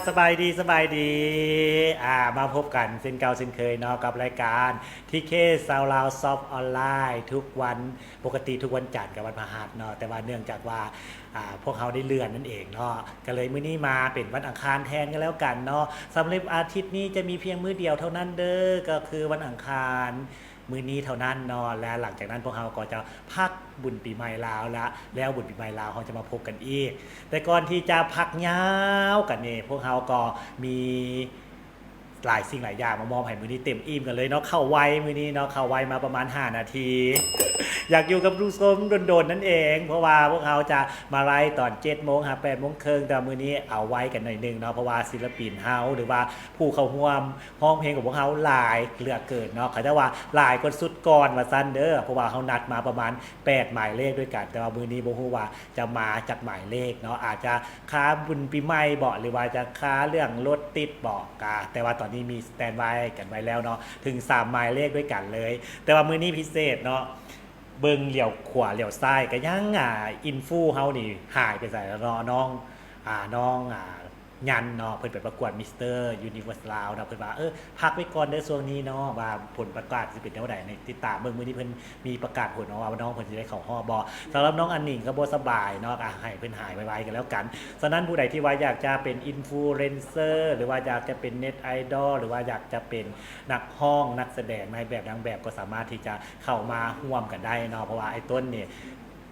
ສະບາຍດີ ສະບາຍດີ ອ່າ ມາພົບກັນເຊັ່ນເກົ່າເຊັ່ນເຄີຍເນາະ ກັບລາຍການ ທີເຄ ຊາວລາວຊອບອອນລາຍ ທຸກວັນ ປົກກະຕິທຸກວັນຈັນກັບວັນພະຫັດເນາະ ແຕ່ວ່າເນື່ອງຈາກວ່າ ອ່າ ພວກເຮົາໄດ້ເລື່ອນນັ້ນເອງເນາະ ກໍເລີຍມື້ນີ້ມາເປັນວັນອັງຄານແທນກໍແລ້ວກັນເນາະ. ສຳລັບອາທິດນີ້ຈະມີພຽງມື້ດຽວເທົ່ານັ້ນເດີ້ ກໍຄືວັນອັງຄານ ມື້ນີ້ເທົ່ານັ້ນເນາະ ແລະ ຫຼັງຈາກນັ້ນພວກເຮົາກໍຈະພັກບຸນປີໃໝ່ລາວລະ ແລ້ວບຸນປີໃໝ່ລາວເຮົາຈະມາພົບກັນອີກ. ແຕ່ກ່ອນທີ່ຈະພັກຍາວກັນນີ້ ພວກເຮົາກໍມີຫຼາຍສິ່ງຫຼາຍຢ່າງມາມອບໃຫ້ມື້ນີ້ເຕັມອີ່ມກັນເລີຍເນາະ. ເຂົ້າໄວມື້ນີ້ເນາະ ເຂົ້າໄວມາປະມານຫ້ານາທີ ຢາກຢູ່ກັບຜູ້ຊົມດົນໆນັ້ນເອງ ເພາະວ່າພວກເຮົາຈະມາໄລຟ໌ຕອນເຈັດໂມງຫາແປດໂມງເຄິ່ງ ແຕ່ວ່າມື້ນີ້ເອົາໄວກັນໜ້ອຍໜຶ່ງເນາະ ເພາະວ່າສິນລະປິນເຮົາ ຫຼືວ່າຜູ້ເຂົ້າຮ່ວມ ຮ້ອງເພງຂອງພວກເຮົາຫຼາຍເຫຼືອເກີນເນາະ ເຂົາເຈົ້າວ່າຫຼາຍກວ່າຊຸດກ່ອນວ່າຊັ້ນເດີ້ ເພາະວ່າເຮົານັດມາປະມານແປດໝາຍເລກດ້ວຍກັນ ແຕ່ວ່າມື້ນີ້ບໍ່ຮູ້ວ່າຈະມາຈັກໝາຍເລກເນາະ ອາດຈະຄາບຸນປີໃໝ່ບໍ ຫຼືວ່າຈະຄາເລື່ອງລົດຕິດບໍ ກະ ແຕ່ວ່າຕອນນີ້ມີສະແຕນບາຍກັນໄວ້ແລ້ວເນາະ ເຖິງສາມໝາຍເລກດ້ວຍກັນເລີຍ. ແຕ່ວ່າມື້ນີ້ພິເສດເນາະ ເບິ່ງຫຼຽວຂວາຫຼຽວຊ້າຍກະຍັງ ອ່າ ອິນຟູເຮົານີ້ຫາຍໄປໃສແລ້ວເນາະ ນ້ອງ ອ່າ ນ້ອງ ອ່າ ຍັນເນາະ ເພິ່ນໄປປະກວດ Mister Universe ລາວເນາະ ເພິ່ນວ່າ ເອີ ພັກໄວ້ກ່ອນເດີ້ຊ່ວງນີ້ເນາະ ວ່າຜົນປະກາດຊິເປັນແນວໃດ ໃຫ້ຕິດຕາມເບິ່ງ ມື້ນີ້ເພິ່ນມີປະກາດຜົນເນາະ ວ່ານ້ອງເພິ່ນຊິໄດ້ເຂົ້າຮອບບໍ່. ສຳລັບນ້ອງອັນໜິງກໍບໍ່ສະບາຍເນາະ ກໍໃຫ້ເພິ່ນຫາຍໄວໆກັນແລ້ວກັນ. ສະນັ້ນຜູ້ໃດທີ່ວ່າຢາກຈະເປັນອິນຟູເລນເຊີ ຫຼືວ່າຢາກຈະເປັນເນັດໄອດອລ ຫຼືວ່າຢາກຈະເປັນນັກຮ້ອງ ນັກສະແດງ ນາຍແບບ ນາງແບບ ກໍສາມາດທີ່ຈະເຂົ້າມາຮ່ວມກັນໄດ້ເນາະ ເພາະວ່າອ້າຍຕົ້ນນີ້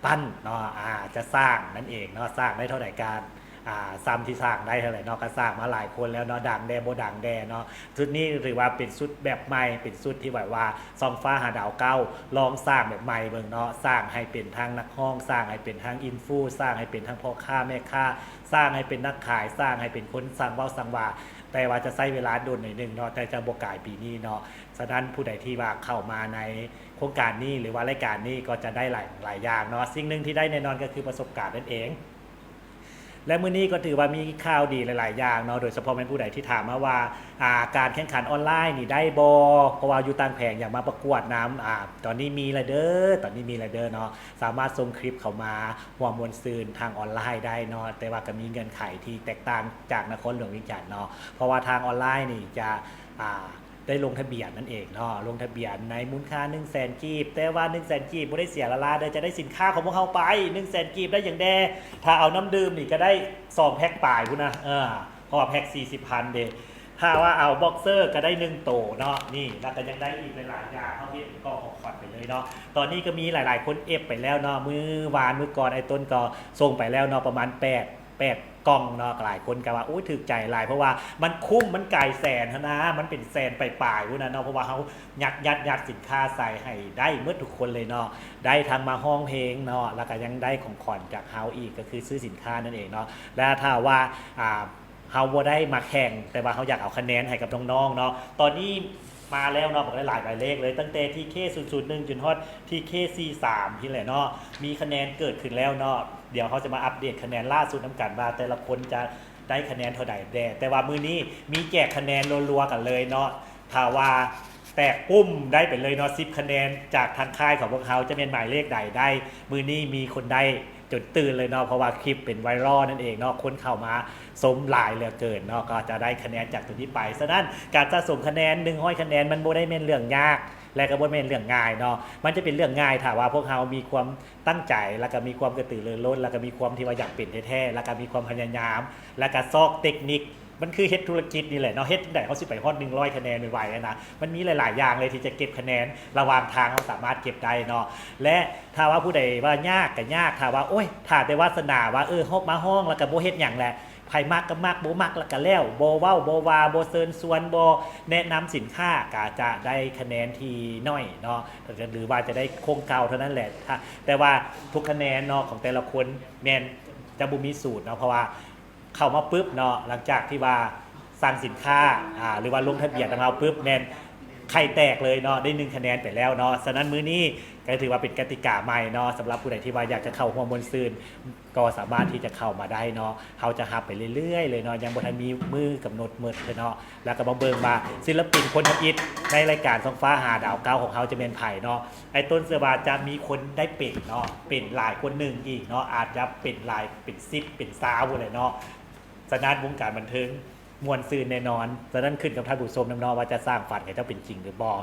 ປັ້ນເນາະ ອ່າ ຈະສ້າງນັ້ນເອງເນາະ ສ້າງໄດ້ເທົ່າໃດກະ ອ່າ ສ່ຳທີ່ສ້າງໄດ້ເທົ່າໃດເນາະ ກະສ້າງມາຫຼາຍຄົນແລ້ວເນາະ ດັງແດ່ບໍ່ດັງແດ່ເນາະ. ຊຸດນີ້ຖືວ່າເປັນຊຸດແບບໃໝ່ ເປັນຊຸດທີ່ແບບວ່າສ່ອງຟ້າຫາດາວເກົ້າ ລອງສ້າງແບບໃໝ່ເບິ່ງເນາະ ສ້າງໃຫ້ເປັນທັງນັກຮ້ອງ ສ້າງໃຫ້ເປັນທັງອິນຟູ ສ້າງໃຫ້ເປັນທັງພໍ່ຄ້າແມ່ຄ້າ ສ້າງໃຫ້ເປັນນັກຂາຍ ສ້າງໃຫ້ເປັນຄົນຊ່າງເວົ້າຊ່າງວ່າ ແຕ່ວ່າຈະໃຊ້ເວລາດົນໜ້ອຍໜຶ່ງເນາະ ແຕ່ຈະບໍ່ກາຍປີນີ້ເນາະ. ສະນັ້ນຜູ້ໃດທີ່ວ່າເຂົ້າມາໃນໂຄງການນີ້ ຫຼືວ່າລາຍການນີ້ ກໍຈະໄດ້ຫຼາຍ ຫຼາຍຢ່າງເນາະ. ສິ່ງໜຶ່ງທີ່ໄດ້ແນ່ນອນກໍຄືປະສົບການນັ້ນເອງ ແລະ ມື້ນີ້ກໍຖືວ່າມີຂ່າວດີຫຼາຍໆຢ່າງເນາະ ໂດຍສະເພາະແມ່ນຜູ້ໃດທີ່ຖາມມາວ່າ ອ່າ ການແຂ່ງຂັນອອນລາຍນີ້ໄດ້ບໍ່ ເພາະວ່າຢູ່ຕ່າງແຂວງຢາກມາປະກວດນຳ ອ່າ ຕອນນີ້ມີແລ້ວເດີ້ ຕອນນີ້ມີແລ້ວເດີ້ເນາະ ສາມາດສົ່ງຄລິບເຂົ້າມາຮ່ວມມ່ວນຊື່ນທາງອອນລາຍໄດ້ເນາະ ແຕ່ວ່າກໍມີເງື່ອນໄຂທີ່ແຕກຕ່າງຈາກນະຄອນຫຼວງວຽງຈັນເນາະ ເພາະວ່າທາງອອນລາຍນີ້ຈະ ອ່າ ໄດ້ລົງທະບຽນນັ້ນເອງເນາະ ລົງທະບຽນໃນມູນຄ່າໜຶ່ງແສນກີບ ແຕ່ວ່າໜຶ່ງແສນກີບບໍ່ໄດ້ເສຍຫຼ້າໆເດີ້ ຈະໄດ້ສິນຄ້າຂອງພວກເຮົາໄປ ໜຶ່ງແສນກີບໄດ້ຫຍັງແດ່ ຖ້າເອົານ້ຳດື່ມນີ້ກໍໄດ້ສອງແພັກປາຍພຸ້ນນະ ເອີ ເພາະວ່າແພັກສີ່ສິບພັນເດ້ ຖ້າວ່າເອົາບັອກເຊີກໍໄດ້ໜຶ່ງໂຕເນາະ ນີ້ ແລ້ວກໍຍັງໄດ້ອີກຫຼາຍໆຢ່າງ ເຮົາເຮັດເປັນກ່ອງຂອງຂວັນໄປເລີຍເນາະ. ຕອນນີ້ກໍມີຫຼາຍໆຄົນເອັຟໄປແລ້ວເນາະ ມື້ວານມື້ກ່ອນອ້າຍຕົ້ນກໍສົ່ງໄປແລ້ວເນາະ ປະມານແປດ ແປດກ່ອງເນາະ ຫຼາຍຄົນກໍວ່າ ໂອ້ຍ ຖືກໃຈຫຼາຍ ເພາະວ່າມັນຄຸ້ມ ມັນກາຍແສນຫັ້ນນະ ມັນເປັນແສນປາຍໆພຸ້ນນະເນາະ ເພາະວ່າເຮົາຍັດໆໆສິນຄ້າໃສ່ໃຫ້ໄດ້ໝົດທຸກຄົນເລີຍເນາະ ໄດ້ທັງມາຮ້ອງເພງເນາະ ແລ້ວກໍຍັງໄດ້ຂອງຂວັນຈາກເຮົາອີກ ກໍຄືຊື້ສິນຄ້ານັ້ນເອງເນາະ. ແລະ ຖ້າວ່າ ອ່າ ເຮົາບໍ່ໄດ້ມາແຂ່ງ ແຕ່ວ່າເຮົາຢາກເອົາຄະແນນໃຫ້ກັບນ້ອງໆເນາະ ຕອນນີ້ ມາແລ້ວເນາະ ບັກຫຼາຍໆໝາຍເລກເລີຍ ຕັ້ງແຕ່ ທີເຄ ສູນສູນໜຶ່ງ ຈົນຮອດ ທີເຄ ສີ່ສາມ ພີ້ແຫຼະເນາະ ມີຄະແນນເກີດຂຶ້ນແລ້ວເນາະ. ດຽວເຮົາຈະມາອັບເດດຄະແນນລ່າສຸດນຳກັນວ່າ ແຕ່ລະຄົນຈະໄດ້ຄະແນນເທົ່າໃດແດ່ ແຕ່ວ່າມື້ນີ້ມີແຈກຄະແນນລົວໆກັນເລີຍເນາະ. ຖ້າວ່າແຕກປຸ້ມໄດ້ໄປເລີຍເນາະ ສິບຄະແນນ ຈາກທາງຄ້າຍຂອງພວກເຮົາ ຈະແມ່ນໝາຍເລກໃດໄດ້ ມື້ນີ້ມີຄົນໄດ້ ຈົນຕື່ນເລີຍເນາະ ເພາະວ່າຄລິບເປັນໄວຣັລນັ້ນເອງເນາະ ຄົນເຂົ້າມາຊົມຫຼາຍເຫຼືອເກີນເນາະ ກໍຈະໄດ້ຄະແນນຈາກຕົວນີ້ໄປ. ສະນັ້ນ ການສະສົມຄະແນນໜຶ່ງຮ້ອຍຄະແນນ ມັນບໍ່ໄດ້ແມ່ນເລື່ອງຍາກ ແລະ ກໍບໍ່ແມ່ນເລື່ອງງ່າຍເນາະ ມັນຈະເປັນເລື່ອງງ່າຍ ຖ້າວ່າພວກເຮົາມີຄວາມຕັ້ງໃຈ ແລ້ວກໍມີຄວາມກະຕືລືລົ້ນ ແລ້ວກໍມີຄວາມທີ່ວ່າຢາກເປັນແທ້ໆ ແລ້ວກໍມີຄວາມພະຍາຍາມ ແລ້ວກໍຊອກເຕັກນິກ ມັນຄືເຮັດທຸລະກິດນີ້ແຫຼະເນາະ ເຮັດຈັ່ງໃດເຮົາຊິໄປຮອດໜຶ່ງຮ້ອຍຄະແນນໄວໆຫັ້ນນະ ມັນມີຫຼາຍໆຢ່າງເລີຍທີ່ຈະເກັບຄະແນນ ລະຫວ່າງທາງເຮົາສາມາດເກັບໄດ້ເນາະ. ແລະ ຖ້າວ່າຜູ້ໃດວ່າຍາກກໍຍາກ ຖ້າວ່າ ໂອ້ຍ ຖ້າແຕ່ວາສະໜາວ່າ ເອີ ເຮົາມາຮ້ອງແລ້ວກໍບໍ່ເຮັດຫຍັງແຫຼະ ໃຜມັກກໍມັກ ບໍ່ມັກແລ້ວກໍແລ້ວ ບໍ່ເວົ້າ ບໍ່ວ່າ ບໍ່ເຊີນຊວນ ບໍ່ແນະນຳສິນຄ້າ ກໍຈະໄດ້ຄະແນນທີ່ໜ້ອຍເນາະ ຫຼືວ່າຈະໄດ້ຄົງເກົ່າເທົ່ານັ້ນແຫຼະ. ຖ້າ ແຕ່ວ່າທຸກຄະແນນເນາະ ຂອງແຕ່ລະຄົນແມ່ນຈະບໍ່ມີສູດເນາະ ເພາະວ່າ ເຂົ້າມາປຶບເນາະ ຫຼັງຈາກທີ່ວ່າສັ່ງສິນຄ້າ ອ່າ ຫຼືວ່າລົງທະບຽນນຳເຮົາປຶບ ແມ່ນໄຂ່ແຕກເລີຍເນາະ ໄດ້ໜຶ່ງຄະແນນໄປແລ້ວເນາະ. ສະນັ້ນມື້ນີ້ກໍຖືວ່າເປັນກະຕິກາໃໝ່ເນາະ ສຳລັບຜູ້ໃດທີ່ວ່າຢາກຈະເຂົ້າຮ່ວມມ່ວນຊື່ນ ກໍສາມາດທີ່ຈະເຂົ້າມາໄດ້ເນາະ ເຮົາຈະຮັບໄປເລື້ອຍໆເລີຍເນາະ ຍັງບໍ່ທັນມີມື້ກຳນົດໝົດເລີຍເນາະ. ແລ້ວກໍມາເບິ່ງວ່າສິນລະປິນຄົນທຳອິດໃນລາຍການສ່ອງຟ້າຫາດາວເກົ້າຂອງເຮົາຈະແມ່ນໃຜເນາະ. ອ້າຍຕົ້ນເຊື່ອວ່າຈະມີຄົນໄດ້ເປັນເນາະ ເປັນຫຼາຍກວ່າໜຶ່ງອີກເນາະ ອາດຈະເປັນຫຼາຍ ເປັນສິບ ເປັນຊາວພຸ້ນແຫຼະເນາະ. ສະນັ້ນວົງການບັນເທີງ ມ່ວນຊື່ນແນ່ນອນ. ສະນັ້ນຂຶ້ນກັບທ່ານຜູ້ຊົມນຳເນາະ ວ່າຈະສ້າງຝັນໃຫ້ເຈົ້າເປັນຈິງຫຼືບໍ່.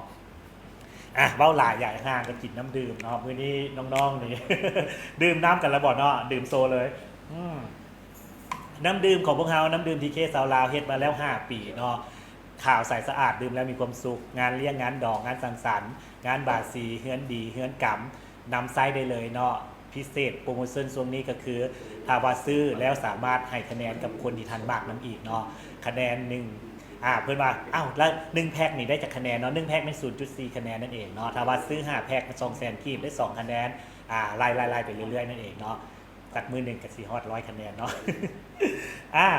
ອ່ະ ເວົ້າຫຼາຍຢາກໃຫ້ຫ່າງ ກໍກິນນ້ຳດື່ມເນາະ. ມື້ນີ້ນ້ອງໆນີ້ ດື່ມນ້ຳກັນແລ້ວບໍ່ເນາະ? ດື່ມໂຊເລີຍ. ອືມ ນ້ຳດື່ມຂອງພວກເຮົາ ນ້ຳດື່ມ ທີ ເຄ ຊາວລາວ ເຮັດມາແລ້ວຫ້າປີເນາະ. ຂາວໃສສະອາດ ດື່ມແລ້ວມີຄວາມສຸກ. ງານລ້ຽງ ງານດອງ ງານສັງສັນ ງານບາສີ ເຮືອນດີ ເຮືອນກຳ ນຳໃຊ້ໄດ້ເລີຍເນາະ. ພິເສດໂປຣໂມຊັນຊ່ວງນີ້ກໍຄື ຖ້າວ່າຊື້ແລ້ວສາມາດໃຫ້ຄະແນນກັບຄົນທີ່ທ່ານມັກນຳອີກເນາະ. ຄະແນນໜຶ່ງ ອ່າ ເພິ່ນວ່າ ອ້າວ ແລ້ວໜຶ່ງແພັກນີ້ໄດ້ຈັກຄະແນນເນາະ? ໜຶ່ງແພັກແມ່ນສູນຈຸດສີ່ຄະແນນນັ້ນເອງເນາະ. ຖ້າວ່າຊື້ຫ້າແພັກ ສອງແສນກີບ ໄດ້ສອງຄະແນນ ອ່າ ໄລ່ໆໆໄປເລື້ອຍໆນັ້ນເອງເນາະ. ຈັກມື້ໜຶ່ງກໍຊິຮອດຮ້ອຍຄະແນນເນາະ. ອ່າ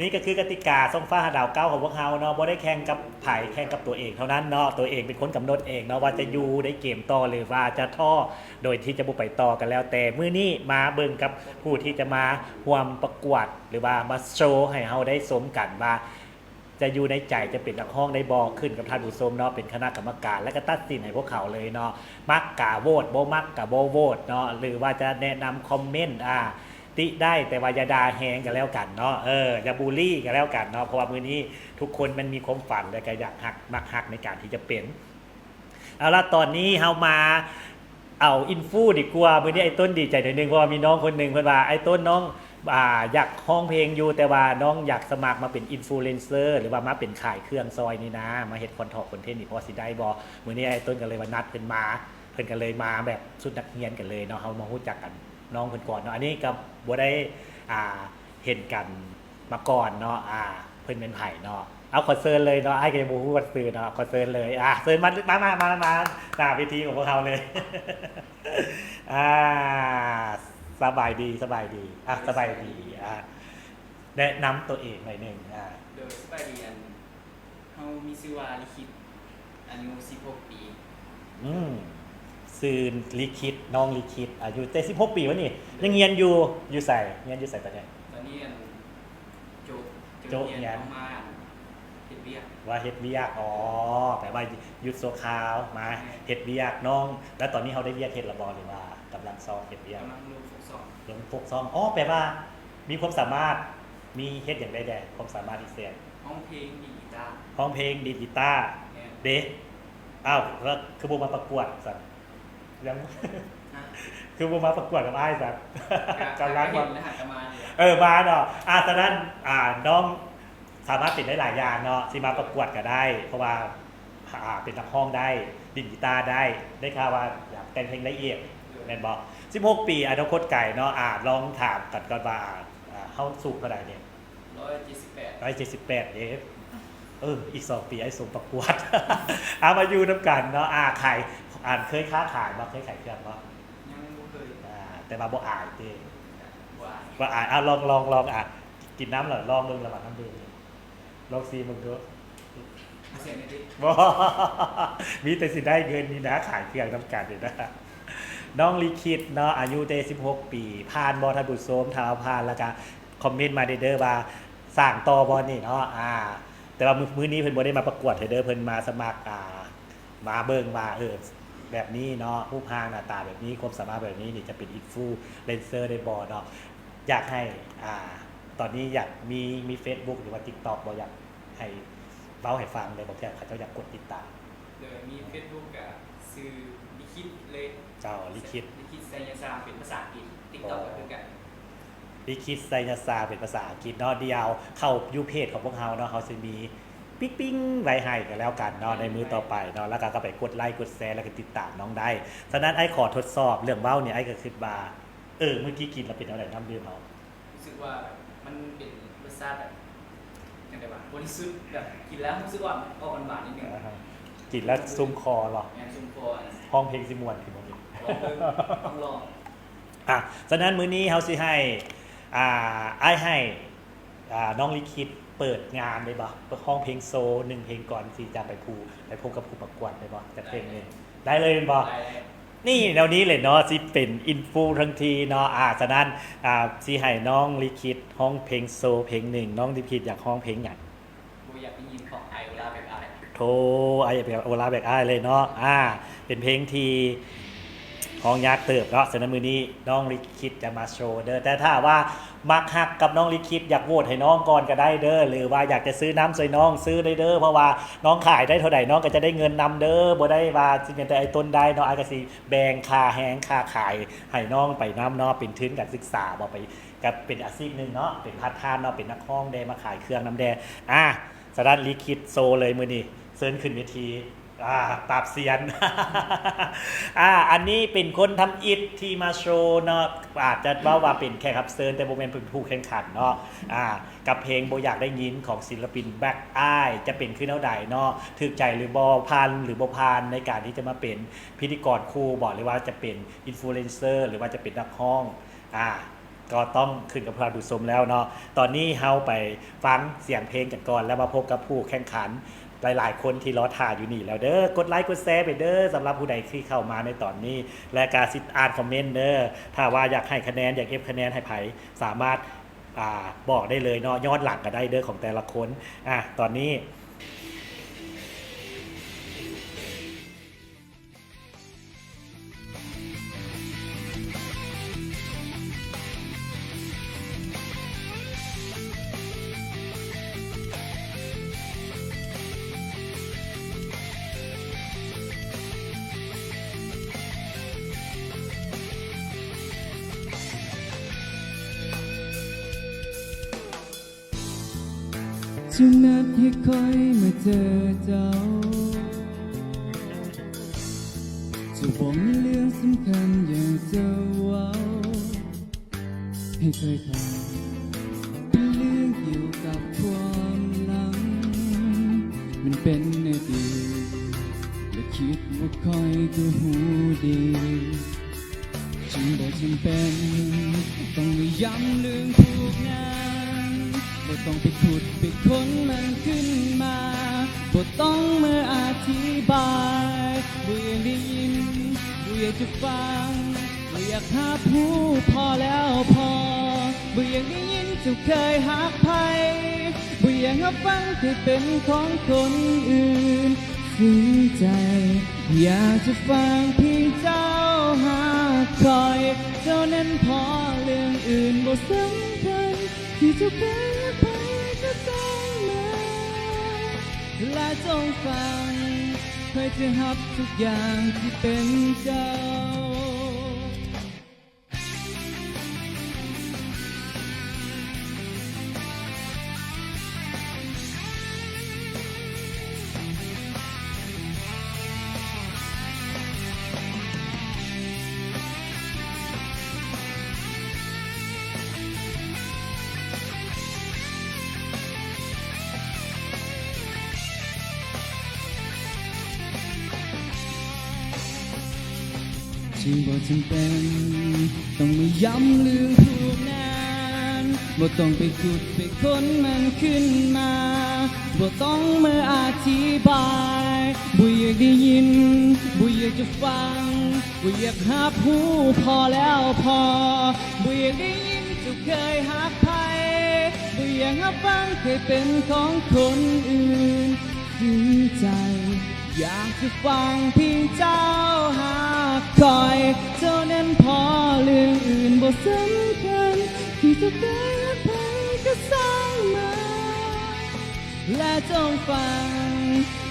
ນີ້ກໍຄືກະຕິກາສ່ອງຟ້າຫາດາວເກົ້າຂອງພວກເຮົາເນາະ. ບໍ່ໄດ້ແຂ່ງກັບໃຜ ແຂ່ງກັບຕົວເອງເທົ່ານັ້ນເນາະ. ຕົວເອງເປັນຄົນກຳນົດເອງເນາະ ວ່າຈະຢູ່ໃນເກມຕໍ່ ຫຼືວ່າຈະທໍ້ໂດຍທີ່ຈະບໍ່ໄປຕໍ່ ກໍແລ້ວແຕ່. ມື້ນີ້ມາເບິ່ງກັບຜູ້ທີ່ຈະມາຮ່ວມປະກວດ ຫຼືວ່າມາໂຊໃຫ້ເຮົາໄດ້ຊົມກັນວ່າ ຈະຢູ່ໃນໃຈ ຈະເປັນນັກຮ້ອງໄດ້ບໍ່ ຂຶ້ນກັບທ່ານຜູ້ຊົມເນາະ ເປັນຄະນະກຳມະການ ແລ້ວກໍຕັດສິນໃຫ້ພວກເຂົາເລີຍເນາະ. ມັກກະໂຫວດ ບໍ່ມັກກະບໍ່ໂຫວດເນາະ ຫຼືວ່າຈະແນະນຳຄອມເມັນ ອ່າ ຕິໄດ້ ແຕ່ວ່າຢ່າດ່າແຮງກໍແລ້ວກັນເນາະ. ເອີ ຢ່າບູລີກໍແລ້ວກັນເນາະ ເພາະວ່າມື້ນີ້ທຸກຄົນມັນມີຄວາມຝັນ ແລ້ວກໍຢາກຮັກ ມັກຮັກໃນການທີ່ຈະເປັນ. ເອົາລະ ຕອນນີ້ເຮົາມາ ເອົາອິນຟູດີກວ່າ. ມື້ນີ້ອ້າຍຕົ້ນດີໃຈໜ້ອຍໜຶ່ງ ເພາະວ່າມີນ້ອງຄົນໜຶ່ງເພິ່ນວ່າ ອ້າຍຕົ້ນ ນ້ອງ ອ່າ ຢາກຮ້ອງເພງຢູ່ ແຕ່ວ່ານ້ອງຢາກສະໝັກມາເປັນອິນຟູເລນເຊີ ຫຼືວ່າມາເປັນຂາຍເຄື່ອງຊ່ອຍນີ້ນາ ມາເຮັດຄອນເທນຄອນເທັນນີ້ ພໍຊິໄດ້ບໍ່? ມື້ນີ້ອ້າຍຕົ້ນກໍເລີຍວ່ານັດເພິ່ນມາ ເພິ່ນກໍເລີຍມາແບບຊຸດນັກຮຽນກັນເລີຍເນາະ. ເຮົາມາຮູ້ຈັກກັນນ້ອງເພິ່ນກ່ອນເນາະ. ອັນນີ້ກໍບໍ່ໄດ້ ອ່າ ເຫັນກັນມາກ່ອນເນາະ ອ່າ ເພິ່ນແມ່ນໃຜເນາະ. ເອົາ ຂໍເຊີນເລີຍເນາະ ອ້າຍກໍຍັງບໍ່ຮູ້ວ່າຊື່ເນາະ. ຂໍເຊີນເລີຍ ອ່າ ເຊີນມາ ມາ ມາ ມາ ມາໜ້າເວທີຂອງພວກເຮົາເລີຍ. ອ່າ ສະບາຍດີ ສະບາຍດີ ອ່າ ສະບາຍດີ ອ່າ ແນະນຳຕົວເອງໜ້ອຍໜຶ່ງ. ອ່າ ໂດຍ ສະບາຍດີ ອັນ ເຮົາມີຊື່ວ່າລິຂິດ ອາຍຸສິບຫົກປີ. ອືມ ຊື່ລິຂິດ ນ້ອງລິຂິດ ອາຍຸແຕ່ສິບຫົກປີວະນີ້ ຍັງຮຽນຢູ່ ຢູ່ໃສ? ຮຽນຢູ່ໃສຕອນນີ້? ຕອນນີ້ ອັນ ຈົບ ຈົບຮຽນ ຮຽນ ອອກມາເຮັດວຽກ ວ່າເຮັດວຽກ. ອໍ ແປວ່າຢຸດຊົ່ວຄາວ ມາ ແມ່ນ ເຮັດວຽກ. ນ້ອງ ແລ້ວຕອນນີ້ເຮົາໄດ້ວຽກເຮັດແລ້ວບໍ່ ຫຼືວ່າກຳລັງຊອກເຮັດວຽກ? ກຳລັງລົງປົກຊ່ອງ ລົງປົກຊ່ອງ. ອໍ ແປວ່າມີຄວາມສາມາດ ມີເຮັດຫຍັງໄດ້ແດ່ ຄວາມສາມາດພິເສດ? ຮ້ອງເພງ ດີດກີຕາ. ຮ້ອງເພງ ດີດກີຕາ. ແມ່ນ. ເດ້ ອ້າວ ແລ້ວຄືບໍ່ມາປະກວດຊັ້ນ? ຍັງ ຮະ? ຄືບໍ່ມາປະກວດກັບອ້າຍຊັ້ນ? ກະ ກຳລັງ ກະເຫັນ ວ່າ ແລ້ວຫາກະມານີ້ແຫຼະ. ເອີ ມາເນາະ. ອ່າ ສະນັ້ນ ອ່າ ນ້ອງສາມາດເປັນໄດ້ຫຼາຍຢ່າງເນາະ ຊິມາປະກວດກະໄດ້ ເພາະວ່າ ອ່າ ເປັນນັກຮ້ອງໄດ້ ດີດກີຕາໄດ້ ໄດ້ຂ່າວວ່າຢາກແຕ່ງເພງໄດ້ອີກ ໂດຍ ແມ່ນບໍ່? ສິບຫົກປີ ອະນາຄົດໄກເນາະ. ອ່າ ລອງຖາມກັນກ່ອນວ່າ ອ່າ ເຮົາສູງເທົ່າໃດນີ້? ຮ້ອຍເຈັດສິບແປດ ຮ້ອຍເຈັດສິບແປດເດ້. ເອີ ອີກສອງປີອ້າຍສົ່ງປະກວດ. ເອົາ ມາຢູ່ນຳກັນເນາະ. ອ່າ ຂາຍ ອ່າ ເຄີຍຄ້າຂາຍບໍ່? ເຄີຍຂາຍເຄື່ອງບໍ່? ຍັງບໍ່ເຄີຍ. ອ່າ ແຕ່ວ່າບໍ່ອາຍຕິ? ບໍ່ອາຍ ບໍ່ອາຍ. ອ່າ ລອງ ລອງ ລອງ ອ່າ ກິນນ້ຳລະ ລອງເບິ່ງລະຫວ່າງນ້ຳດື່ມ ລອງຊີມເບິ່ງດູ. ບໍ່ ມີແຕ່ຊິໄດ້ເງິນນີ້ນະ ຂາຍເຄື່ອງນຳກັນນີ້ນະ. ນ້ອງລິຂິດເນາະ ອາຍຸແຕ່ສິບຫົກປີ ຜ່ານບໍ່ທ່ານຜູ້ຊົມ? ຖ້າວ່າຜ່ານແລ້ວກະຄອມເມັນມາເດີ ເດີວ່າສ້າງຕໍ່ບໍ່ນີ້ເນາະ. ອ່າ ແຕ່ວ່າມື້ ມື້ນີ້ເພິ່ນບໍ່ໄດ້ມາປະກວດເດີ ເພິ່ນມາສະໝັກ ອ່າ ມາເບິ່ງວ່າ ເອີ ແບບນີ້ເນາະ ຮູບຮ່າງໜ້າຕາແບບນີ້ ຄວາມສາມາດແບບນີ້ນີ້ ຈະເປັນອິນຟູເລນເຊີໄດ້ບໍ່ເນາະ. ຢາກໃຫ້ ອ່າ ຕອນນີ້ຢາກມີ ມີເຟສບຸກ ຫຼືວ່າຕິກຕັອກບໍ່? ຢາກໃຫ້ເວົ້າໃຫ້ຟັງໄດ້ບໍ່ ເພື່ອເຂົາເຈົ້າຢາກກົດຕິດຕາມ. ໂດຍ ມີເຟສບຸກກະຊື່ລິຂິດເລີຍ. ເຈົ້າ ລິຂິດ ລິຂິດ ໄຊຍະຊາ ເປັນພາສາອັງກິດ. ຕິກຕັອກກໍຄືກັນ ລິຂິດ ໄຊຍະຊາ ເປັນພາສາອັງກິດເນາະ. ດຽວເຂົ້າຢູ່ເພຈຂອງພວກເຮົາເນາະ ເຮົາຊິມີປີ້ງໆໄວ້ໃຫ້ກັນແລ້ວກັນເນາະ ໃນມື້ຕໍ່ໄປເນາະ ແລ້ວກໍ ກໍໄປກົດໄລກົດແຊ ແລ້ວກໍຕິດຕາມນ້ອງໄດ້. ສະນັ້ນ ອ້າຍຂໍທົດສອບເລື່ອງເວົ້ານີ້ ອ້າຍກໍຄິດວ່າ ເອີ ມື້ກີ້ກິນແລ້ວເປັນແນວໃດ ນ້ຳດື່ມເຮົາ? ຮູ້ສຶກວ່າມັນເປັນລົດຊາດແບບ ຈັ່ງໃດວະ ບໍລິສຸດ ແບບກິນແລ້ວຮູ້ສຶກວ່າອອກຫວານໆນິດໜຶ່ງ. ອ່າ ກິນແລ້ວຊຸ່ມຄໍເນາະ. ແມ່ນ ຊຸ່ມຄໍ. ຮ້ອງເພງຊິມ່ວນຂຶ້ນບໍ່? ລອງເບິ່ງ ຕ້ອງລອງ. ອ່ະ ສະນັ້ນມື້ນີ້ເຮົາຊິໃຫ້ ອ່າ ອ້າຍໃຫ້ ອ່າ ນ້ອງລິຂິດເປີດງານໄດ້ບໍ່? ຮ້ອງເພງໂຊໜຶ່ງເພງກ່ອນທີ່ຈະໄປຜູ້ ໄປພົບກັບຜູ້ປະກວດໄດ້ບໍ່? ຈັກເພງໜຶ່ງ ໄດ້ເລີຍແມ່ນບໍ່? ໄດ້. ນີ້ ແນວນີ້ເລີຍເນາະ ຊິເປັນອິນຟູທັງທີເນາະ. ອ່າ ສະນັ້ນ ອ່າ ຊິໃຫ້ນ້ອງລິຂິດຮ້ອງເພງໂຊເພງໜຶ່ງ. ນ້ອງລິຂິດຢາກຮ້ອງເພງຫຍັງ? ບໍ່ຢາກໄດ້ຍິນຂອງອ້າຍໂອລາແບກອ້າຍ. ໂທ ອ້າຍໂອລາແບກອ້າຍເລີຍເນາະ. ອ່າ ເປັນເພງທີ່ ຮ້ອງຍາກເຕີບເນາະ. ສະນັ້ນມື້ນີ້ນ້ອງລິຂິດຈະມາໂຊເດີ ແຕ່ຖ້າວ່າມັກຮັກກັບນ້ອງລິຂິດ ຢາກໂຫວດໃຫ້ນ້ອງກ່ອນກໍໄດ້ເດີ ຫຼືວ່າຢາກຈະຊື້ນ້ຳຊ່ວຍນ້ອງຊື້ໄດ້ເດີ ເພາະວ່ານ້ອງຂາຍໄດ້ເທົ່າໃດ ນ້ອງກໍຈະໄດ້ເງິນນຳເດີ. ບໍ່ໄດ້ວ່າຊິແມ່ນແຕ່ອ້າຍຕົ້ນໄດ້ເນາະ, ອ້າຍກໍຊິແບ່ງຄ່າແຮງຄ່າຂາຍໃຫ້ນ້ອງໄປນຳເນາະ, ເປັນທຶນການສຶກສາບໍ ໄປ ກໍເປັນອາຊີບໜຶ່ງເນາະ, ເປັນພາດທາມເນາະ, ເປັນນັກຮ້ອງແດ່ ມາຂາຍເຄື່ອງນຳແດ່. ອາ ສະນັ້ນລິຂິດໂຊເລີຍມື້ນີ້ ເຊີນຂຶ້ນເວທີ ອາ ປາບຊຽນ. ອາ ອັນນີ້ເປັນຄົນທຳອິດທີ່ມາໂຊເນາະ, ອາດຈະເວົ້າວ່າເປັນແຂກຮັບເຊີນ ແຕ່ບໍ່ແມ່ນເປັນຜູ້ແຂ່ງຂັນເນາະ. ອາ ກັບເພງບໍ່ຢາກໄດ້ຍິນຂອງສິນລະປິນ Black Eye ຈະເປັນຄືແນວໃດເນາະ, ຖືກໃຈຫຼືບໍ່ ຜ່ານຫຼືບໍ່ຜ່ານໃນການທີ່ຈະມາເປັນພິທີກອນຄູ່ບໍ ຫຼືວ່າຈະເປັນອິນຟລູເອນເຊີ ຫຼືວ່າຈະເປັນນັກຮ້ອງ ອາ ກໍຕ້ອງຂຶ້ນກັບຜູ້ຮັບຜູ້ຊົມແລ້ວເນາະ. ຕອນນີ້ເຮົາໄປຟັງສຽງເພງກັນກ່ອນ ແລ້ວມາພົບກັບຜູ້ແຂ່ງຂັນຫຼາຍໆຄົນທີ່ລໍຖ້າຢູ່ນີ້ແລ້ວເດີ. ກົດໄລກົດແຊໄປເດີ ສຳລັບຜູ້ໃດທີ່ເຂົ້າມາໃນຕອນນີ້ ແລະກະຊິອ່ານຄອມເມັນເດີ. ຖ້າວ່າຢາກໃຫ້ຄະແນນ ຢາກເອັບຄະແນນໃຫ້ໃຜ ສາມາດ ອາ ບອກໄດ້ເລີຍເນາະ, ຍ້ອນຫຼັງກໍໄດ້ເດີຂອງແຕ່ລະຄົນ. ອາ ຕອນນີ້ ຈະນັດໃຫ້ຂ້ອຍມາເຈີເຈົ້າ, ເຈົ້າບໍ່ມີເລື່ອງສຳຄັນຢາກຈະເວົ້າໃຫ້ຂ້ອຍຟັງ, ເປັນເລື່ອງກ່ຽວກັບຄວາມຫຼັງ, ມັນເປັນໃນອະດີດ ແລະຄິດວ່າຂ້ອຍກໍຮູ້ດີ. ຈຶ່ງບໍ່ຈຳເປັນຕ້ອງມາຢ້ຳເລື່ອງພວກນັ້ນ, ບໍ່ຕ້ອງໄປຂຸດໄປຄົ້ນມັນຂຶ້ນມາ, ບໍ່ຕ້ອງມາອະທິບາຍ, ບໍ່ຢາກໄດ້ຍິນ, ບໍ່ຢາກຈະຟັງ, ບໍ່ຢາກຮັບຮູ້, ພໍແລ້ວພໍ. ບໍ່ຢາກໄດ້ຍິນເຈົ້າເຄີຍຮັກໃຜ, ບໍ່ຢາກຮັບຟັງເຄີຍເປັນຂອງຄົນອື່ນ. ສິ້ນໃຈຢາກຈະຟັງພຽງເຈົ້າຮັກຂ້ອຍເທົ່ານັ້ນພໍ, ເລື່ອງອື່ນບໍ່ສຳຄັນ, ທີ່ເຈົ້າເຄີຍຮັກໃຜກໍຊ່າງມັນ ແລະຈົ່ງຟັງ, ຂ້ອຍຈະຮັບທຸກຢ່າງທີ່ເປັນເຈົ້າ. ຈຶ່ງບໍ່ຈຳເປັນຕ້ອງມາຢ້ຳເລື່ອງພວກນັ້ນ, ບໍ່ຕ້ອງໄປຂຸດໄປຄົ້ນມັນຂຶ້ນມາ, ບໍ່ຕ້ອງມາອະທິບາຍ, ບໍ່ຢາກໄດ້ຍິນ, ບໍ່ຢາກຈະຟັງ, ບໍ່ຢາກຮັບຮູ້, ພໍແລ້ວພໍ. ບໍ່ຢາກໄດ້ຍິນເຈົ້າເຄີຍຮັກໃຜ, ບໍ່ຢາກຮັບຟັງເຄີຍເປັນຂອງຄົນອື່ນ. ຈິງໃຈຢາກຈະຟັງພຽງເຈົ້າຮັກຂ້ອຍເທົ່ານັ້ນພໍ, ເລື່ອງອື່ນບໍ່ສຳຄັນ, ທີ່ເຈົ້າເຄີຍຮັກໃຜກໍຊ່າງມັນ ແລະຈົ່ງຟັງ,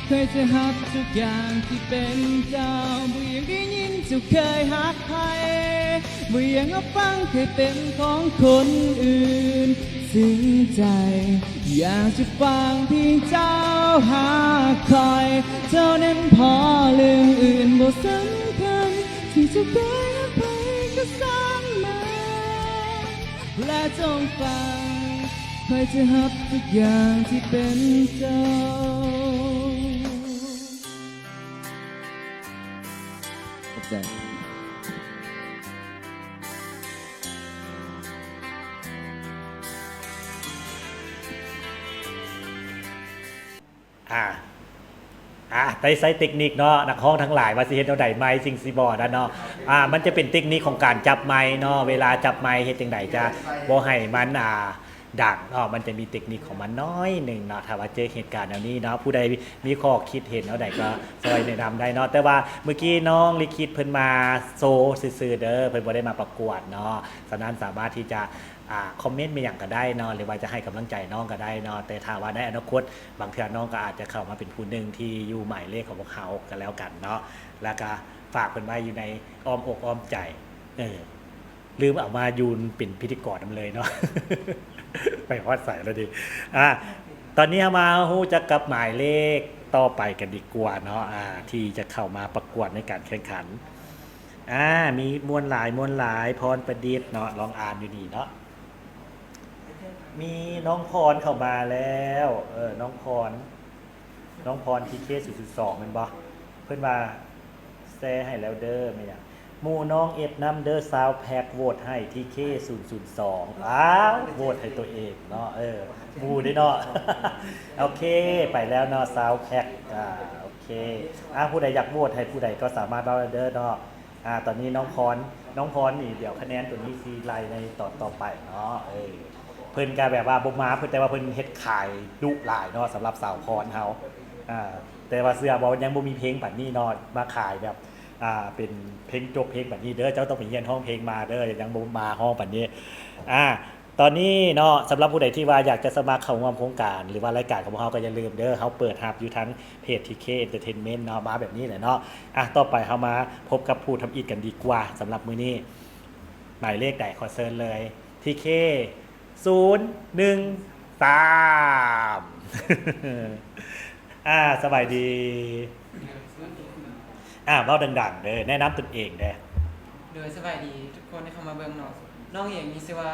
ຂ້ອຍຈະຮັບທຸກຢ່າງທີ່ເປັນເຈົ້າ. ບໍ່ຢາກໄດ້ຍິນເຈົ້າເຄີຍຮັກໃຜ, ບໍ່ຢາກຮັບຟັງເຄີຍເປັນຂອງຄົນອື່ນ. ສິ້ນໃຈຢາກຈະຟັງພຽງເຈົ້າຮັກຂ້ອຍເທົ່ານັ້ນພໍ, ເລື່ອງອື່ນບໍ່ສຳຄັນ, ທີ່ເຈົ້າເຄີຍຮັກໃຜກໍຊ່າງມັນ ແລະຈົ່ງຟັງ, ຂ້ອຍຈະຮັບທຸກຢ່າງທີ່ເປັນເຈົ້າ. ຂອບໃຈ. ອ່າ ອ່າ ໄດ້ໃຊ້ເຕັກນິກເນາະ ນັກຮ້ອງທັງຫຼາຍ ວ່າຊິເຮັດແນວໃດໄມค์ຈຶ່ງຊິບໍ່ນັ້ນເນາະ. ອ່າ ມັນຈະເປັນເຕັກນິກຂອງການຈັບໄມຄ໌ເນາະ, ເວລາຈັບໄມຄ໌ເຮັດຈັ່ງໃດຈະບໍ່ໃຫ້ມັນ ອ່າ ດັງເນາະ ມັນຈະມີເຕັກນິກຂອງມັນໜ້ອຍໜຶ່ງເນາະ. ຖ້າວ່າເຈີເຫດການແນວນີ້ເນາະ ຜູ້ໃດມີຂໍ້ຄິດເຫັນແນວໃດກໍຊ່ອຍແນະນຳໄດ້ເນາະ. ແຕ່ວ່າມື້ກີ້ນ້ອງລິຂິດເພິ່ນມາໂຊຊື່ໆເດີ ເພິ່ນບໍ່ໄດ້ມາປະກວດເນາະ. ສະນັ້ນສາມາດທີ່ຈະ ອ່າ ຄອມເມັນແມ່ນຫຍັງກໍໄດ້ເນາະ ຫຼືວ່າຈະໃຫ້ກຳລັງໃຈນ້ອງກໍໄດ້ເນາະ. ແຕ່ຖ້າວ່າໃນອະນາຄົດ ບາງເທື່ອນ້ອງກໍອາດຈະເຂົ້າມາເປັນຜູ້ໜຶ່ງທີ່ຢູ່ໝາຍເລກຂອງພວກເຮົາກໍແລ້ວກັນເນາະ. ແລ້ວກໍຝາກເພິ່ນໄວ້ຢູ່ໃນອ້ອມອົກອ້ອມໃຈ ເອີ ລືມເອົາມາຢູ່ເປັນພິທີກອນນຳເລີຍເນາະ ໄປຮອດໃສແລ້ວນີ້. ອ່າ ຕອນນີ້ເຮົາມາຮູ້ຈັກກັບໝາຍເລກຕໍ່ໄປກັນດີກວ່າເນາະ ອ່າ ທີ່ຈະເຂົ້າມາປະກວດໃນການແຂ່ງຂັນ. ອ່າ ມີມ່ວນຫຼາຍ ມ່ວນຫຼາຍ ພອນປະດິດເນາະ ລອງອ່ານຢູ່ນີ້ເນາະ. ມີນ້ອງພອນເຂົ້າມາແລ້ວ ເອີ ນ້ອງພອນ ນ້ອງພອນ ທີເຄ ສູນສູນສອງ ແມ່ນບໍ່? ເພິ່ນວ່າແຊໃຫ້ແລ້ວເດີ ແມ່ນຫຍັງ? ໝູ່ນ້ອງເອັຟນຳເດີ ຊາວແພັກ ໂຫວດໃຫ້ ທີເຄ ສູນສູນສອງ. ອ້າວ ໂຫວດໃຫ້ຕົວເອງເນາະ ເອີ ໝູ່ເດ້ເນາະ. ໂອເຄ ໄປແລ້ວເນາະ ຊາວແພັກ. ອ່າ ໂອເຄ ອ່າ ຜູ້ໃດຢາກໂຫວດໃຫ້ຜູ້ໃດກໍສາມາດເວົ້າໄດ້ເດີເນາະ. ອ່າ ຕອນນີ້ນ້ອງພອນ ນ້ອງພອນນີ້ ດຽວຄະແນນຕົວນີ້ຊິໄລ່ໃນຕອນຕໍ່ໄປເນາະ. ເອີ ເພິ່ນກະແບບວ່າບໍ່ມາ ເພິ່ນ ແຕ່ວ່າເພິ່ນເຮັດຂາຍດຸຫຼາຍເນາະ ສຳລັບສາວພອນເຮົາ. ອ່າ ແຕ່ວ່າເຊື່ອບໍ່ ຍັງບໍ່ມີເພງປານນີ້ເນາະ ມາຂາຍແບບ ອ່າ ເປັນເພງຈົບເພງປານນີ້ເດີ. ເຈົ້າຕ້ອງໄປຮຽນຮ້ອງເພງມາເດີ ຍັງບໍ່ມາຮ້ອງປານນີ້. ອ່າ ຕອນນີ້ເນາະ ສຳລັບຜູ້ໃດທີ່ວ່າຢາກຈະສະໝັກເຂົ້າຮ່ວມໂຄງການ ຫຼືວ່າລາຍການຂອງພວກເຮົາກໍຢ່າລືມເດີ ເຮົາເປີດຮັບຢູ່ທາງເພຈ ທີເຄ Entertainment ເນາະ ມາແບບນີ້ແຫຼະເນາະ. ອ່ະ ຕໍ່ໄປເຮົາມາພົບກັບຜູ້ທຳອິດກັນດີກວ່າ ສຳລັບມື້ນີ້ ໝາຍເລກໃດ ຂໍເຊີນເລີຍ ທີເຄ ສູນໜຶ່ງສາມ. ອ່າ ສະບາຍດີ. ອ່າ ເວົ້າດັງໆເດີ ແນະນຳຕົນເອງແດ່. ໂດຍ ສະບາຍດີທຸກຄົນທີ່ເຂົ້າມາເບິ່ງເນາະ. ນ້ອງເອງມີຊື່ວ່າ